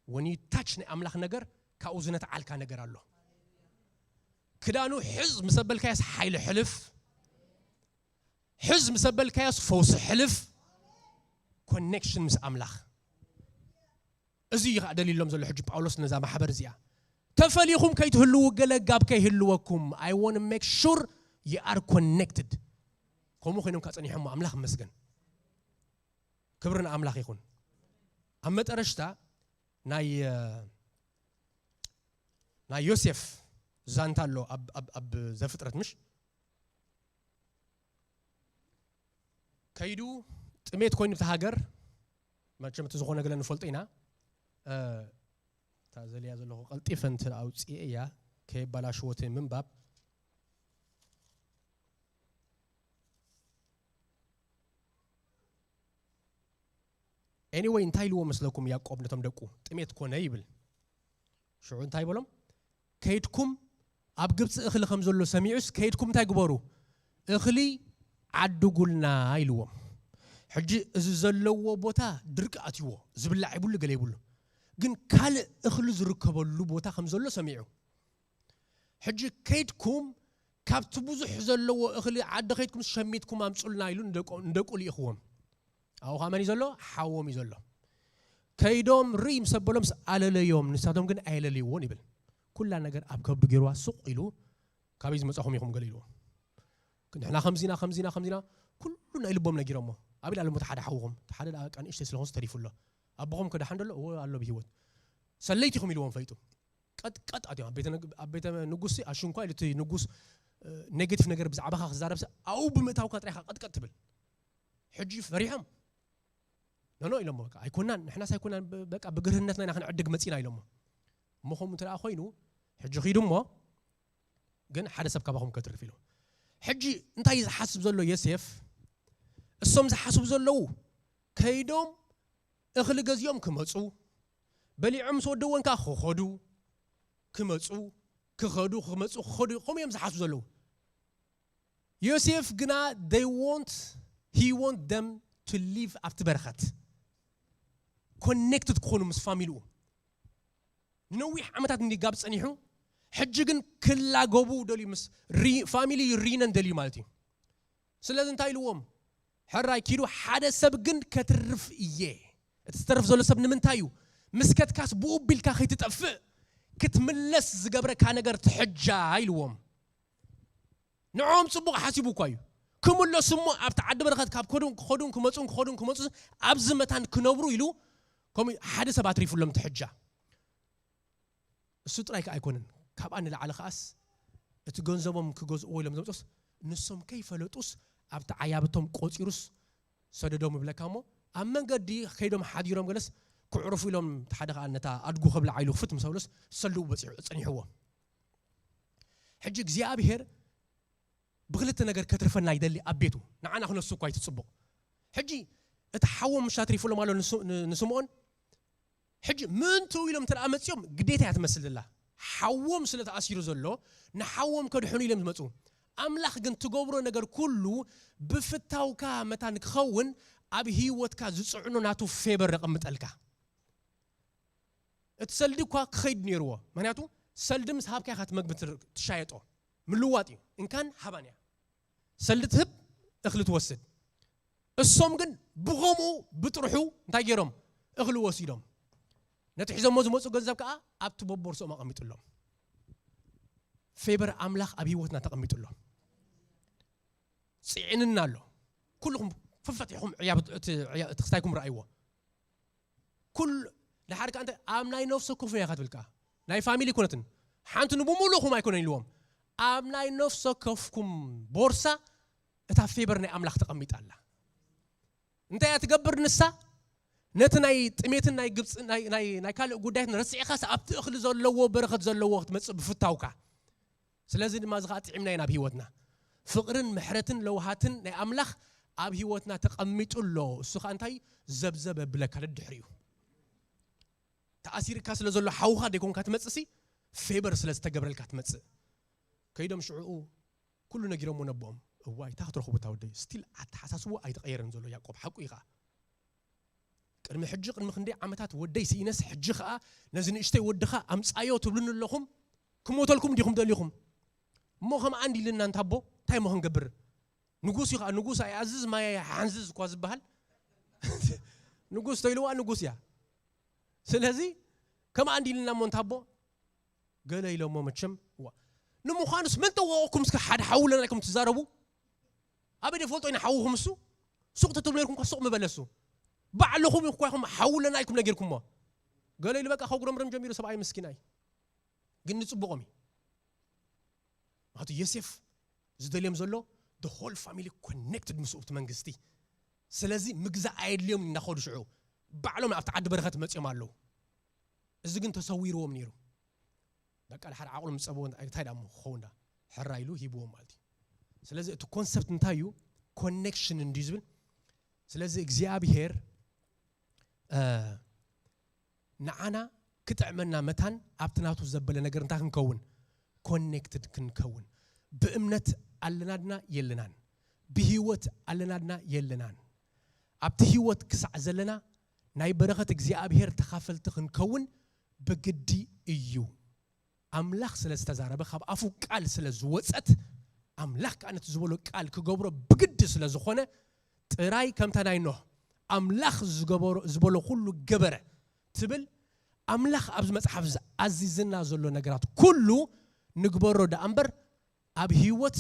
ወን ታች ናይ ኣምላኽ ነገር ካብኡ ዝነትዓልካ ነገር ኣሎ። ክዳኑ ሕዝ ምስ ኣበልካዮስ ሓይሊ ሕልፍ፣ ሕዝ ምስ ኣበልካዮስ ፈውሲ ሕልፍ። ኮኔክሽን ምስ ኣምላኽ እዚ እዩ ከዓ ደሊሎም ዘሎ ሕጂ ጳውሎስ ነዛ ማሕበር እዚኣ። ተፈሊኹም ከይትህልዉ ገለ ጋብ ከይህልወኩም I want make sure you are connected። ከምኡ ኮይኖም ከዓ ጸኒሖም ኣምላኽ መስገን። ክብሪ ንኣምላኽ ይኹን። ኣብ መጠረሽታ ናይ ናይ ዮሴፍ ዛንታ ኣሎ ኣብ ኣብ ኣብ ዘፍጥረት ምሽ ከይዱ ጥሜት ኮይኑ እቲ ሃገር መቸም እቲ ዝኾነ ገለ ንፈልጦ ኢና። እታ ዘልያ ዘለኹ ቀልጢፈ እንተ ኣውፅኤ እያ ከየባላሽወት ምንባብ። Anyway እንታይ ኢልዎ መስለኩም ያዕቆብ ነቶም ደቁ? ጥሜት ኮነ ይብል። ሽዑ እንታይ በሎም? ከይድኩም ኣብ ግብፂ እኽሊ ከም ዘሎ ሰሚዑስ ከይድኩም እንታይ ግበሩ? እኽሊ ዓድጉልና ኢልዎም። ሕጂ እዚ ዘለዎ ቦታ ድርቂ ኣትይዎ ዝብላዕ ይብሉ ገለ ይብሉ፣ ግን ካልእ እኽሊ ዝርከበሉ ቦታ ከም ዘሎ ሰሚዑ። ሕጂ ከይድኩም ካብቲ ብዙሕ ዘለዎ እኽሊ ዓዲ ከይድኩም ሸሚትኩም ኣምፁልና ኢሉ ንደቁ ልኢኽዎም። ኣብኡ ከዓ መን እዩ ዘሎ? ሓዎም እዩ ዘሎ። ከይዶም ርኢ ምስ ኣበሎም ኣለለዮም፣ ንሳቶም ግን ኣየለልይዎን ይብል። ኩላ ነገር ኣብ ከብዱ ገይርዋ ሱቕ ኢሉ ካበይ ዝመጻኹም ኢኹም ገለ ኢልዎም። ንሕና ከምዚና ከምዚና ከምዚና ኩሉ ናይ ልቦም ነጊሮሞ። ኣብ ኢል ኣለሞ ሓደ ሓውኹም ሓደ ደኣ ቃ ንእሽተይ ስለኾንስ ተሪፉ ኣሎ። ኣቦኹም ከደሓን ደሎ እዎ ኣሎ ብህይወት። ሰለይቲኹም ኢልዎም ፈይጡ። ቀጥቀጥ ኣትዮም ኣብ ቤተ ንጉስ ኣሽንኳ ኢሉ እቲ ንጉስ ኔጌቲቭ ነገር ብዛዕባኻ ክዛረብ ኣብኡ ብምእታውካ ጥራይካ ቀጥቀጥ ትብል። ሕጂ ፈሪሖም ኖኖ ኢሎሞ። በቃ ኣይኮናን፣ ንሕናስ ኣይኮናን፣ በቃ ብግርህነትና ኢና ክንዕድግ መጺና ኢሎሞ። እሞ ከምኡ እንተ ደኣ ኮይኑ ሕጂ ኺዱ እሞ ግን ሓደ ሰብ ካባኹም ከትርፍ ኢሉ። ሕጂ እንታይ እዩ ዝሓስብ ዘሎ ዮሴፍ? እሶም ዝሓስቡ ዘለዉ ከይዶም እኽሊ ገዚኦም ክመጹ፣ በሊዖም ምስ ወደወን ከዓ ክኸዱ ክመጹ ክኸዱ ክመጹ ክኸዱ ከምኡ እዮም ዝሓስቡ ዘለዉ። ዮሴፍ ግና they want he want them to live ኣብቲ በረኸት ኮኔክትድ ክኾኑ ምስ ፋሚሊኡ። ንነዊሕ ዓመታት እንዲ ጋብ ጸኒሑ፣ ሕጂ ግን ክላገቡ ደልዩ ምስ ፋሚሊ ሪነን ደልዩ ማለት እዩ። ስለዚ እንታይ ኢልዎም? ሕራይ ኪዱ ሓደ ሰብ ግን ከትርፍ እየ። እቲ ዝተርፍ ዘሎ ሰብ ንምንታይ እዩ? ምስ ከትካስ ብኡ ቢልካ ከይትጠፍእ ክትምለስ ዝገብረካ ነገር ትሕጃ ኢልዎም። ንዕኦም ጽቡቕ ሓሲቡ እኳ እዩ ክምለሱ እሞ ኣብቲ ዓዲ በረኸት ካብ ከዱን ክኸዱን ክመጹን ክኸዱን ክመጹን ኣብዚ መታን ክነብሩ ኢሉ ከምኡ ሓደ ሰብ ኣትሪፉሎም ትሕጃ። እሱ ጥራይ ከዓ ኣይኮነን፣ ካብኣ ንላዕሊ ከዓስ እቲ ገንዘቦም ክገዝእዎ ኢሎም ዘምፅኡስ ንሶም ከይፈለጡስ ኣብቲ ዓያብቶም ቆፂሩስ ሰደዶም ይብለካ እሞ ኣብ መንገዲ ከይዶም ሓዲሮም ገለስ ክዕርፉ ኢሎም ሓደ ከዓ ነታ ኣድጉ ከብልዓ ኢሉ ክፍት ምስ በሉስ ሰልድኡ በፂሑ ፀኒሕዎ። ሕጂ እግዚኣብሔር ብክልተ ነገር ከትርፈና ይደሊ ኣብ ቤቱ ንዓና ክነሱ እኳ ይትፅቡቕ። ሕጂ እቲ ሓዎም ምሻ ትሪፉሎም ኣሎ ንስምኦን። ሕጂ ምእንትኡ ኢሎም እንተ መፅኦም ግዴታ እያ ትመስል ዘላ። ሓዎም ስለ ተኣሲሩ ዘሎ ንሓዎም ከድሕኑ ኢሎም ዝመፁ። ኣምላኽ ግን ትገብሮ ነገር ኩሉ ብፍታውካ መታን ክኸውን ኣብ ህይወትካ ዝፅዕኖ ናቱ ፌበር የቐምጠልካ። እቲ ሰልዲ እኳ ክኸይድ ነይርዎ። ምክንያቱ ሰልዲ ምስ ሃብካ ኢኻ እቲ መግቢ ትር- ትሻየጦ። ምልዋጥ እዩ። እንካን ሃባን እያ። ሰልዲ ትህብ፣ እኽሊ ትወስድ። እሶም ግን ብኸምኡ ብጥርሑ እንታይ ገይሮም? እኽሊ ወሲዶም። ነቲ ሒዞሞ ዝመፁ ገንዘብ ከዓ ኣብቲ በቦርሶም ኣቐሚጡሎም። ፌበር ኣምላኽ ኣብ ህይወትና ተቐሚጡሎም። ፅዒንና ኣሎ። ኩልኹም ፈፈቲሕኩም ዕያብ እቲ ዕያ- እቲ ክስታይኩም ረኣይዎ። ኩል ድሓር ከኣ እንታይ ኣብ ናይ ነፍሲ ወከፍኩም እያ ክትብል ከኣ ናይ ፋሚሊ ኣይኮነትን። ሓንቲ ንብምሉእኹም ኣይኮነን ኢልዎም። ኣብ ናይ ነፍሲ ወከፍኩም ቦርሳ እታ ፌበር ናይ ኣምላኽ ተቐሚጣ ኣላ። እንታይ እያ ትገብር ንሳ? ነቲ ናይ ጥሜትን ናይ ግብፂ ናይ ናይ ናይ ካልእ ጉዳያትን ረሲዕካስ ኣብቲ እኽሊ ዘለዎ በረኸት ዘለዎ ክትመፅእ ብፍታውካ ስለዚ ድማ እዚ ከዓ ጥዒምና ኢና ኣብ ህይወትና። ፍቕርን ምሕረትን ለውሃትን ናይ ኣምላኽ ኣብ ህይወትና ተቐሚጡ ኣሎ። እሱ ከዓ እንታይ? ዘብዘብ የብለካ ደድሕሪኡ። ተኣሲርካ ስለ ዘሎ ሓውኻ ደይኮንካ ትመጽእ ሲ፣ ፌቨር ስለ ዝተገብረልካ ትመጽእ። ከይዶም ሽዕኡ ኩሉ ነጊሮምዎ ነቦኦም። እዋይ፣ እንታይ ክትረኽቡ እታ ወደይ? ስቲል ኣተሓሳስቦ ኣይተቐየረን ዘሎ ያዕቆብ። ሓቁ እዩ ኸዓ። ቅድሚ ሕጂ፣ ቅድሚ ክንደይ ዓመታት ወደይ ስኢነስ፣ ሕጂ ኸዓ ነዚ ንእሽተይ ወድኻ ኣምጻዮ ትብሉኒ ኣለኹም። ክሞተልኩም ዲኹም ደሊኹም? እሞ ከምኣ እንዲልና እንታቦ፣ እንታይ እሞ ክንገብር? ንጉስ እዩ ኸዓ፣ ንጉስ ኣይኣዝዝ ማይ ኣይሓንዝዝ እኳ ዝበሃል። ንጉስ ተይልዋ ንጉስ እያ። ስለዚ ከምኣ እንዲልና እሞ እንታቦ፣ ገለ ኢሎሞ መቸም። ዋ፣ ንምዃኑስ መን ጠወቐኩም? እስከ ሓደ ሓው ኣለና ኢልኩም ትዛረቡ? ኣበይ ደፈልጦ ኢና ሓውኹም እሱ? ሱቕ ተትብሉ ነርኩም እኳ ሱቕ ምበለሱ። ባዕልኹም እኳ ኢኹም ሓው ኣለና ኢልኩም ነጊርኩሞ። ገለ ኢሉ በቃ ከጉረምረም ጀሚሩ ሰብኣይ ምስኪናይ። ግን ንጽቡቖም እዩ። ምኽንያቱ ዮሴፍ ዝደልዮም ዘሎ the whole family connected ምስ እቲ መንግስቲ። ስለዚ ምግዛእ ኣየድልዮም እናኸዱ ሽዑ ባዕሎም ኣብቲ ዓዲ በረኸት መጺኦም ኣለዉ። እዚ ግን ተሰዊርዎም ነይሩ። በቃ ድሓር ዓቕሎም ዝጸበዎ እንታይ እንታይ ደኣ እሞ ክኸውን ደኣ ሕራ ኢሉ ሂብዎም ማለት እዩ። ስለዚ እቲ ኮንሰፕት እንታይ እዩ? ኮኔክሽን እንድዩ ዝብል። ስለዚ እግዚኣብሄር እ፣ ንዓና ክጥዕመና መታን ኣብቲ ናቱ ዘበለ ነገር እንታይ ክንከውን? ኮኔክትድ ክንከውን። ብእምነት ኣለና ድና የለናን? ብህይወት ኣለና ድና የለናን? ኣብቲ ህይወት ክሳዕ ዘለና ናይ በረኸት እግዚኣብሄር ተኻፈልቲ ክንከውን ብግዲ እዩ። ኣምላኽ ስለ ዝተዛረበ፣ ካብ ኣፉ ቃል ስለ ዝወጸት፣ ኣምላኽ ከኣ ነቲ ዝበሎ ቃል ክገብሮ ብግዲ ስለ ዝኾነ፣ ጥራይ ከምታ ናይ ኖህ ኣምላኽ ዝገበሮ ዝበሎ ኩሉ ገበረ ትብል። ኣምላኽ ኣብዚ መጽሓፍ እዚ ኣዚዝና ዘሎ ነገራት ኩሉ ንግበሮ ደኣ እምበር፣ ኣብ ህይወት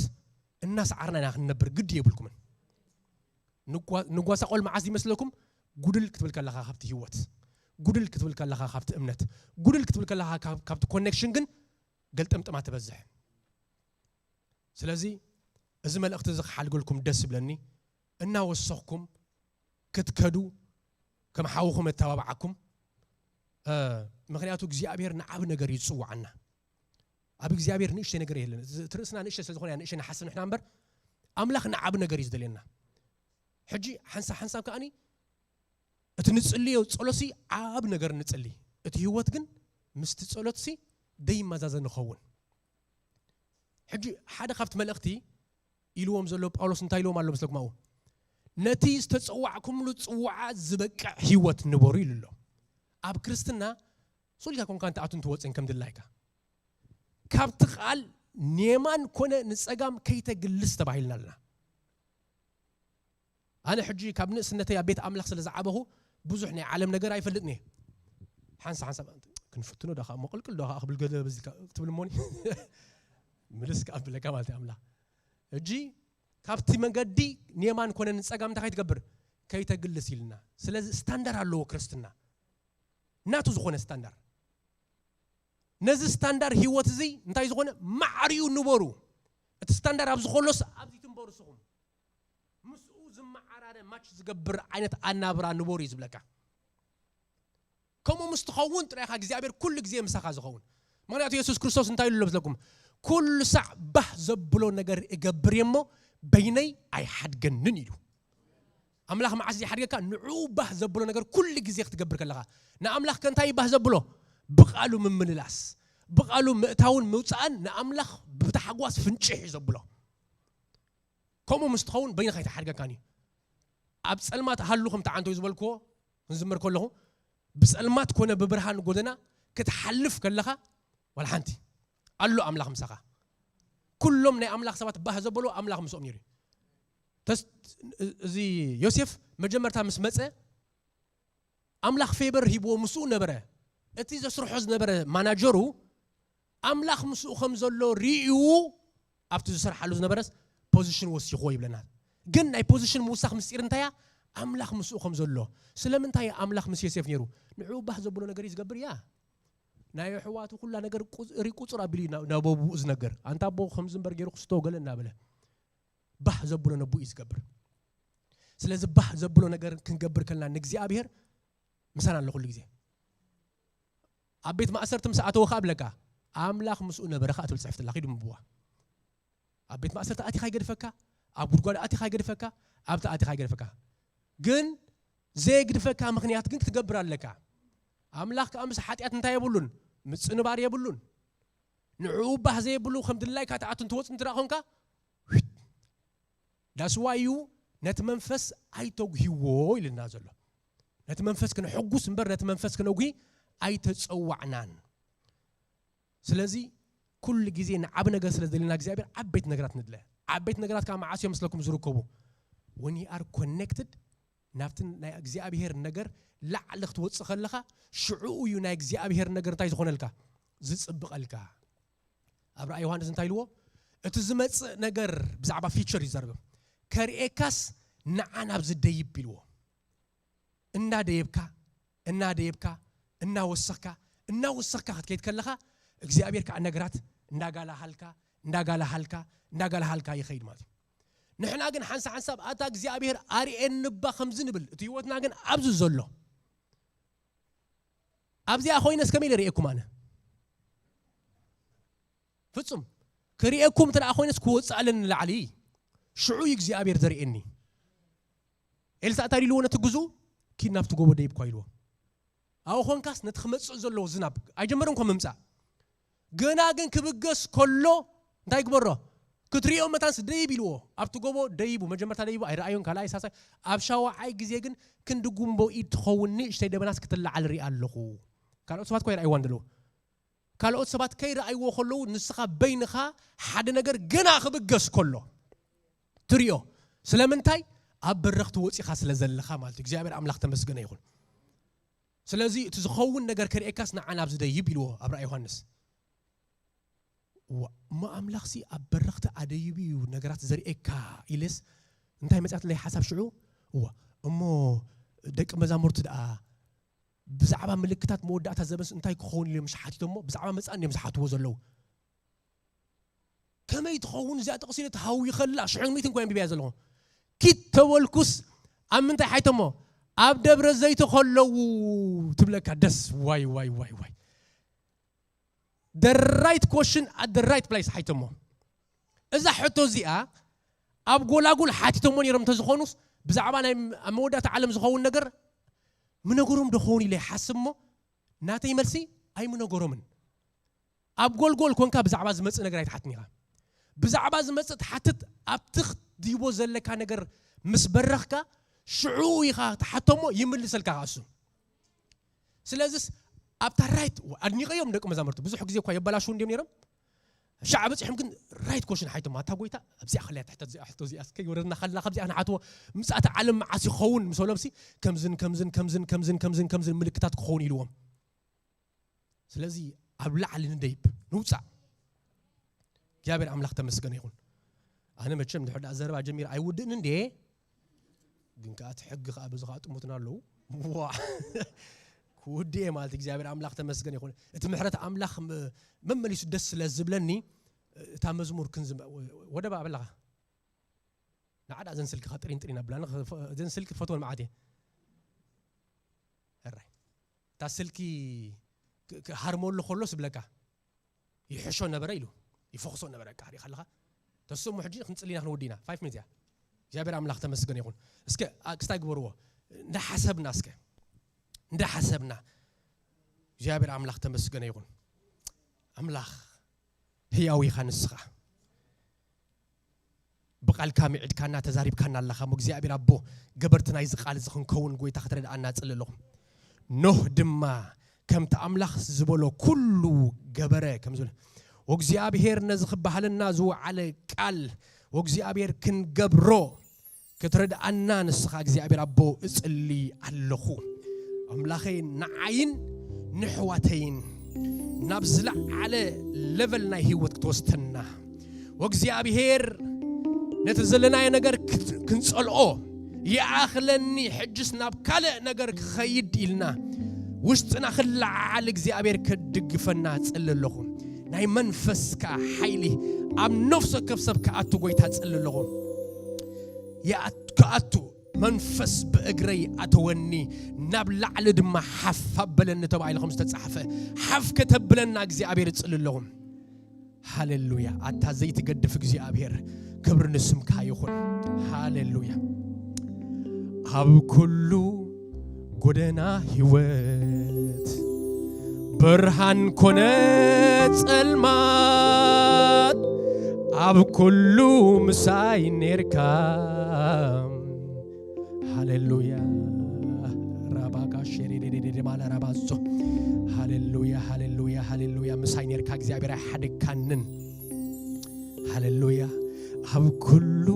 እናሰዓርና ኢና ክንነብር ግዲ የብልኩምን። ንጓ-፣ ንጓሳቆል መዓስ ይመስለኩም? ጉድል ክትብል ከለኻ ካብቲ ህይወት፣ ጉድል ክትብል ከለኻ ካብቲ እምነት፣ ጉድል ክትብል ከለኻ ካብ-፣ ካብቲ ኮኔክሽን ግን ገልጠምጥማ ትበዝሕ። ስለዚ እዚ መልእኽቲ እዚ ክሓልገልኩም ደስ ይብለኒ። እናወሰኽኩም ክትከዱ ከም ሓውኹም እተባብዓኩም። እ፣ ምኽንያቱ እግዚኣብሔር ንዓቢ ነገር እዩ ዝጽውዓና። ኣብ እግዚኣብሔር ንእሽተይ ነገር የለን። እዚ እቲ ርእስና ንእሽተይ ስለ ዝኾነ እያ ንእሽተይ ንሓስብ ንሕና እምበር፣ ኣምላኽ ንዓቢ ነገር እዩ ዝደልየና። ሕጂ ሓንሳብ ሓንሳብ ከኣኒ እቲ ንጽልዮ ጸሎትሲ ዓቢ ነገር ንጽሊ። እቲ ህይወት ግን ምስቲ ጸሎትሲ ደይመዛዘን ንኸውን። ሕጂ ሓደ ካብቲ መልእኽቲ ኢልዎም ዘሎ ጳውሎስ እንታይ ኢልዎም ኣሎ መስለኩም ኣብኡ? ነቲ ዝተጸዋዕኩምሉ ጽዋዓ ዝበቅዕ ህይወት ንበሩ ኢሉ ኣሎ። ኣብ ክርስትና ሱልካ ኮንካ እንተ ኣቱን ትወጽን ከም ድላይካ። ካብቲ ቃል ንየማን ኮነ ንጸጋም ከይተግልስ ተባሂልና ኣለና። ኣነ ሕጂ ካብ ንእስነተይ ኣብ ቤት ኣምላኽ ስለ ዝዓበኹ ብዙሕ ናይ ዓለም ነገር ኣይፈልጥን እየ። ሓንሳ ሓንሳ ክንፍትኖ ዶ ኸዓ፣ መቕልቅል ዶ ኸዓ ክብል ገለ በዚ ካ-፣ ክትብል እሞኒ ምልስ ከኣ ብለካ ማለት እዩ ኣምላኽ። ሕጂ ካብቲ መንገዲ ንየማን ኮነ ንጸጋም እንታይ ከይትገብር? ከይተግልስ ኢልና። ስለዚ ስታንዳር ኣለዎ ክርስትና። ናቱ ዝኾነ ስታንዳር። ነዚ ስታንዳር ህይወት እዚ እንታይ ዝኾነ ማዕሪኡ ንበሩ። እቲ ስታንዳር ኣብዚ ከሎስ ኣብዚ ትንበሩ ንስኹም። ምስኡ ዝመዓራረ ማች ዝገብር ዓይነት ኣናብራ ንበሩ እዩ ዝብለካ። ከምኡ ምስ ትኸውን ጥራይ ኢኻ እግዚኣብሔር ኩሉ ግዜ ምሳኻ ዝኸውን። ምኽንያቱ የሱስ ክርስቶስ እንታይ ኢሉ ኣሎ መስለኩም? "ኩሉ ሳዕ ባህ ዘብሎ ነገር እገብር እየ እሞ በይነይ ኣይሓድገንን" ኢሉ። ኣምላኽ መዓስ ይሓድገካ? ንዕኡ ባህ ዘብሎ ነገር ኩሉ ግዜ ክትገብር ከለኻ። ንኣምላኽ ከ እንታይ እዩ ባህ ዘብሎ? ብቓሉ ምምልላስ። ብቓሉ ምእታውን ምውጻእን ንኣምላኽ ብታሕጓስ ፍንጭሕ እዩ ዘብሎ። ከምኡ ምስ ትኸውን በይንኻ ኣይትሓድገካን እዩ። ኣብ ጸልማት ሃሉ ከም ተዓንቶ እዩ ዝበልክዎ፣ ክንዝምር ከለኹ፣ ብጸልማት ኮነ ብብርሃን ጎደና ክትሓልፍ ከለኻ፣ ዋላ ሓንቲ ኣሎ ኣምላኽ ምሳኻ። ኩሎም ናይ ኣምላኽ ሰባት ባህ ዘበሎ ኣምላኽ ምስኦም ነይሩ እዩ። ተስ-፣ እዚ ዮሴፍ መጀመርታ ምስ መጸ፣ ኣምላኽ ፌቨር ሂብዎ ምስኡ ነበረ። እቲ ዘስርሖ ዝነበረ ማናጀሩ ኣምላኽ ምስኡ ከም ዘሎ ርእዩ ኣብቲ ዝሰርሓሉ ዝነበረስ ፖዚሽን ወሲኽዎ ይብለና። ግን ናይ ፖዚሽን ምውሳኽ ምስጢር እንታይ እያ? ኣምላኽ ምስኡ ከም ዘሎ። ስለምንታይ እያ ኣምላኽ ምስ ዮሴፍ ነይሩ? ንዕኡ ባህ ዘብሎ ነገር እዩ ዝገብር እያ። ናይ ኣሕዋቱ ኩላ ነገር ቁ-፣ ሪ ቁጹር ኣቢሉ እዩ ናብ፣ ናብ ኣቦኡ ዝነገር። ኣንታ ኣቦ ከምዚ እምበር ገይሩ ክስቶ ገለ እናበለ። ባህ ዘብሎ ነቦኡ እዩ ዝገብር። ስለዚ ባህ ዘብሎ ነገር ክንገብር ከለና ንእግዚኣብሔር ምሳና ኣሎ ኩሉ ግዜ። ኣብ ቤት ማእሰርቲ ምስ ኣተወ ኸኣ ብለካ ኣምላኽ ምስኡ ነበረ ኸኣ ትብል ጽሕፍቲ ኣላ። ኺዱ ምብዋ። ኣብ ቤት ማእሰርቲ ኣቲኻ ይገድፈካ፣ ኣብ ጉድጓድ ኣቲኻ ይገድፈካ፣ ኣብቲ ኣቲኻ ይገድፈካ። ግን ዘየግድፈካ ምኽንያት ግን ክትገብር ኣለካ። ኣምላኽ ከዓ ምስ ሓጢኣት እንታይ የብሉን? ምጽንባር የብሉን። ንዕኡ ባህ ዘየብሉ ከም ድላይካ ትኣቱን ትወፅን ትረኣ ኾንካ፣ ዳስዋይ እዩ ነቲ መንፈስ ኣይተጉህዎ ኢልና ዘሎ። ነቲ መንፈስ ክነሐጉስ እምበር ነቲ መንፈስ ክነጉሂ ኣይተጸዋዕናን። ስለዚ ኩሉ ግዜ ንዓብ ነገር ስለ ዘድልና እግዚኣብሔር ዓበይት ነገራት ንድለ። ዓበይት ነገራት ከዓ መዓስ እዮም ምስለኩም ዝርከቡ? When you are connected ናብቲ ናይ እግዚኣብሔር ነገር ላዕሊ ክትወፅእ ከለኻ ሽዑ እዩ ናይ እግዚኣብሔር ነገር እንታይ ዝኾነልካ? ዝፅብቐልካ። ኣብ ራእይ ዮሃንስ እንታይ ኢልዎ? እቲ ዝመፅእ ነገር ብዛዕባ ፊቸር ይዛረብ። ከርእየካስ ንዓ ናብ ዝደይብ ኢልዎ። እናደየብካ እናደየብካ እናወሰኽካ እናወሰኽካ ክትከይድ ከለኻ እግዚኣብሔር ከዓ ነገራት እንዳጋላሃልካ እንዳጋላሃልካ እንዳጋላሃልካ ይኸይድ ማለት እዩ። ንሕና ግን ሓንሳ ሓንሳብ ኣታ እግዚኣብሔር ኣርእየኒ እባ ከምዚ ንብል፣ እቲ ህይወትና ግን ኣብዚ ዘሎ ኣብዚኣ ኮይነስ ከመይ ኢለ ርእየኩም ኣነ? ፍጹም ክርእየኩም እንተ ደኣ ኮይነስ ክወጽእ ኣለኒ ንላዕሊ። ሽዑ እዩ እግዚኣብሔር ዘርእየኒ። ኤልሳ እንታይ ኢልዎ ነቲ ግዙ? ኪድ ናብቲ ጎቦ ደይብ እኳ ኢልዎ። ኣብኡ ኾንካስ ነቲ ክመጽእ ዘለዎ ዝናብ ኣይጀመረን እኳ ምምጻእ። ገና ግን ክብገስ ከሎ እንታይ ግበሮ? ክትሪኦ መታንስ ደይብ ኢልዎ። ኣብቲ ጎቦ ደይቡ፣ መጀመርታ ደይቡ ኣይረኣዮን፣ ካልኣይ ሳሳይ። ኣብ ሻውዓይ ግዜ ግን ክንዲ ጉንቦ ኢድ ትኸውን ንእሽተይ ደበናስ ክትለዓል ርኢ ኣለኹ። ካልኦት ሰባት እኳ ይረኣይዋ እንደለዉ። ካልኦት ሰባት ከይረኣይዎ ከለዉ ንስኻ በይንኻ ሓደ ነገር ገና ክብገስ ከሎ ትሪኦ። ስለምንታይ? ኣብ በረኽቲ ወፂኻ ስለ ዘለኻ ማለት እዩ። እግዚኣብሔር ኣምላኽ ተመስገነ ይኹን። ስለዚ እቲ ዝኸውን ነገር ከርእየካስ ንዓ ናብዚ ደይብ ኢልዎ ኣብ ራእይ ዮሃንስ። እዋ፣ እሞ ኣምላኽሲ ኣብ በረኽቲ ኣደይቡ እዩ ነገራት ዘርእየካ ኢለስ እንታይ መጽኣትለይ ሓሳብ ሽዑ? እዋ፣ እሞ ደቂ መዛሙርቲ ደኣ ብዛዕባ ምልክታት መወዳእታ ዘበንስ እንታይ ክኸውን ኢሎም ምሽ ሓቲቶሞ? ብዛዕባ መጻእ እዮም ዝሓትዎ ዘለዉ። ከመይ ትኸውን እዚኣ ጥቕሲ ኢለ ተሃዊ ከላ ሽሕን ሚእትን እኳ ኣንቢበያ ዘለኹ። ኪድ ተበልኩስ ኣብ ምንታይ ሓይቶሞ? ኣብ ደብረ ዘይት ከለዉ ትብለካ። ደስ ዋይ ዋይ ዋይ ዋይ። The right question at the right place ሓይቶሞ። እዛ ሕቶ እዚኣ ኣብ ጎላጉል ሓቲቶሞ ነይሮም እንተዝኾኑስ ብዛዕባ ናይ ኣብ መወዳእታ ዓለም ዝኸውን ነገር ምነገሮም ዶ ኸውን ኢለ ይሓስብ እሞ ናተይ መልሲ ኣይምነገሮምን። ኣብ ጎልጎል ኮንካ ብዛዕባ ዝመጽእ ነገር ኣይትሓትን ኢኻ። ብዛዕባ ዝመጽእ ትሓትት ኣብቲ ክትድይቦ ዘለካ ነገር ምስ በረኽካ ሽዑ ኢኻ ትሓቶሞ ይምልሰልካ እሱ። ስለዚስ ኣብታ ራይት ኣድኒቀዮም ደቂ መዛሙርቲ ብዙሕ ግዜ እኳ የበላሽው እንዲዮም ነይሮም። ሻዕ በፂሖም ግን ራይት ኮሽን ሓይቶም ኣታ ጎይታ ኣብዚኣ ከለያ ትሕተት እዚኣ ሕቶ እዚኣ እስከ ይወረድና ከልና ካብዚኣ ንሓትዎ ምጻእቲ ዓለም መዓስ ይኸውን ምስ በሎምሲ ከምዝን ከምዝን ከምዝን ከምዝን ከምዝን ከምዝን ምልክታት ክኸውን ኢልዎም። ስለዚ ኣብ ላዕሊ ንደይብ ንውፃእ። እግዚኣብሔር ኣምላኽ ተመስገነ ይኹን። ኣነ መቸም ድሕር ደኣ ዘረባ ጀሚር ኣይውድእን እንዴ? ግን ከኣ እቲ ሕጊ ከኣ በዚ ከኣ ጥሙትና ኣለዉ። ዋ! ክውድእ እየ ማለት እግዚኣብሔር ኣምላኽ ተመስገን ይኹን። እቲ ምሕረት ኣምላኽ ም-፣ መመሊሱ ደስ ስለ ዝብለኒ እታ መዝሙር ክንዝም-፣ ወደባ በለኻ። ንዓዳ እዘን ስልክኻ ጥሪን ጥሪን ኣብላኒ፣ ክፈ-፣ እዘን ስልኪ ክፈትወን መዓት እየ። ሕራይ። እታ ስልኪ ክ-፣ ክሃርመሉ ከሎ ስብለካ። ይሕሾ ነበረ ኢሉ። ይፈኽሶ ነበረ፣ በቃ፣ ሪእኻ ኣለኻ። ተስሞ ሕጂ ክንጽሊ ኢና ክንወዲ ኢና። ፋይቭ ሚኒት እያ። እግዚኣብሔር ኣምላኽ ተመስገን ይኹን። እስከ፣ አ-፣ ክስታይ ግበርዎ። እንዳሓሰብና እስከ። እንዳሓሰብና። እግዚኣብሔር ኣምላኽ ተመስገን ይኹን። ኣምላኽ ህያው ኢኻ ንስኻ። ብቓልካ ምዒድካና፣ ተዛሪብካና ኣለኻ። እሞ እግዚኣብሔር ኣቦ፣ ገበርቲ ናይዚ ቃል እዚ ክንከውን፣ ጎይታ፣ ክትረድኣና እጽሊ ኣለኹ። ኖህ ድማ ከምቲ ኣምላኽ ዝበሎ ኩሉ ገበረ፣ ከም ዝብል፣ ወእግዚኣብሔር ነዚ ክበሃለና ዝወዓለ ቃል፣ ወእግዚኣብሔር ክንገብሮ ክትረድኣና ንስኻ እግዚኣብሔር ኣቦ እጽሊ ኣለኹ። ኣምላኸይ፣ ንዓይን ንሕዋተይን ናብ ዝለዓለ ለቨል ናይ ህይወት ክትወስደና፣ ወእግዚኣብሔር ነቲ ዘለናዮ ነገር ክት-፣ ክንጸልኦ፣ ይኣኽለኒ፣ ሕጅስ ናብ ካልእ ነገር ክኸይድ ኢልና ውሽጥና ክለዓዓል እግዚኣብሔር ክድግፈና እጽሊ ኣለኹ። ናይ መንፈስካ ሓይሊ ኣብ ነፍሲ ወከፍ ሰብ ክኣቱ፣ ጎይታ፣ እጽሊ ኣለኹ። ይኣት-፣ ክኣቱ መንፈስ ብእግረይ ኣተወኒ፣ ናብ ላዕሊ ድማ ሓፍ ኣበለኒ ተባሂሉ ከም ዝተጻሕፈ፣ ሓፍ ከተብለና እግዚኣብሔር እጽሊ ኣለኹ። ሃሌሉያ። ኣታ ዘይትገድፍ እግዚኣብሔር፣ ክብሪ ንስምካ ይኹን። ሃሌሉያ። ኣብ ኩሉ ጎደና ህይወት፣ ብርሃን ኮነ ጸልማት፣ ኣብ ኩሉ ምሳይ ኔርካ። ሃሌሉያ። ራባጋ ሸሬዴዴዴ ማለ ራባዞ። ሃሌሉያ፣ ሃሌሉያ፣ ሃሌሉያ። ምሳይ ኔርካ እግዚኣብሔር ኣይሓደግካንን። ሃሌሉያ። ኣብ ኩሉ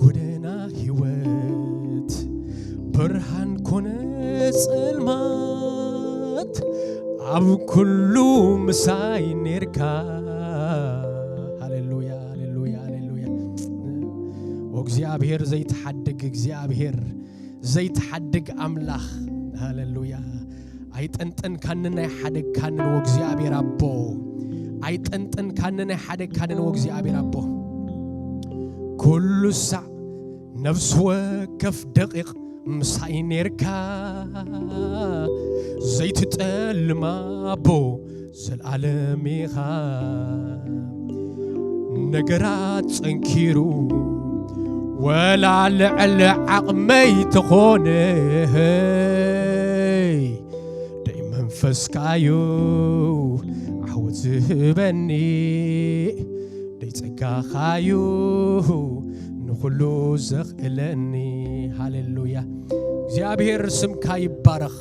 ጎደና ህይወት፣ ብርሃን ኮነ ጸልማት፣ ኣብ ኩሉ ምሳይ ኔርካ። ሃሌሉያ፣ ሃሌሉያ፣ ሃሌሉያ። ወእግዚኣብሔር ዘይትሓድግ እግዚኣብሔር፣ ዘይትሓድግ ኣምላኽ። ሃሌሉያ። ኣይጠንጠንካንን ኣይሓደግካንን ወእግዚኣብሔር ኣቦ። ኣይጠንጠንካንን ኣይሓደግካንን ወእግዚኣብሔር ኣቦ። ኩሉ ሳዕ ነፍሲ ወከፍ ደቂቕ ምሳይ ኔርካ። ዘይትጠልም ኣቦ፣ ዘልኣለም ኢኻ። ነገራት ጸንኪሩ፣ ወላ ልዕሊ ዓቕመይ ተኾነ፣ ደይ መንፈስካዩ ዓወት ዝህበኒ፣ ደይ ጸጋኻዩ ንኹሉ ዘኽእለኒ። ሃሌሉያ። እግዚኣብሔር ስምካ ይባረኽ።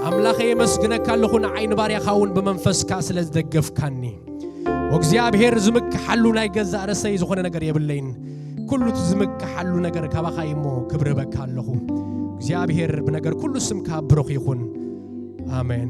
ኣምላኸ የመስግነካ ኣለኹ፣ ንዓይ ንባርያኻ እውን ብመንፈስካ ስለ ዝደገፍካኒ። ወእግዚኣብሔር ዝምክሓሉ ናይ ገዛእ ርእሰይ ዝኾነ ነገር የብለይን። ኩሉ እቲ ዝምክሓሉ ነገር ካባኻ እዩ እሞ ክብሪ ህበካ ኣለኹ። እግዚኣብሔር ብነገር ኩሉ ስምካ ብሩኽ ይኹን። ኣሜን።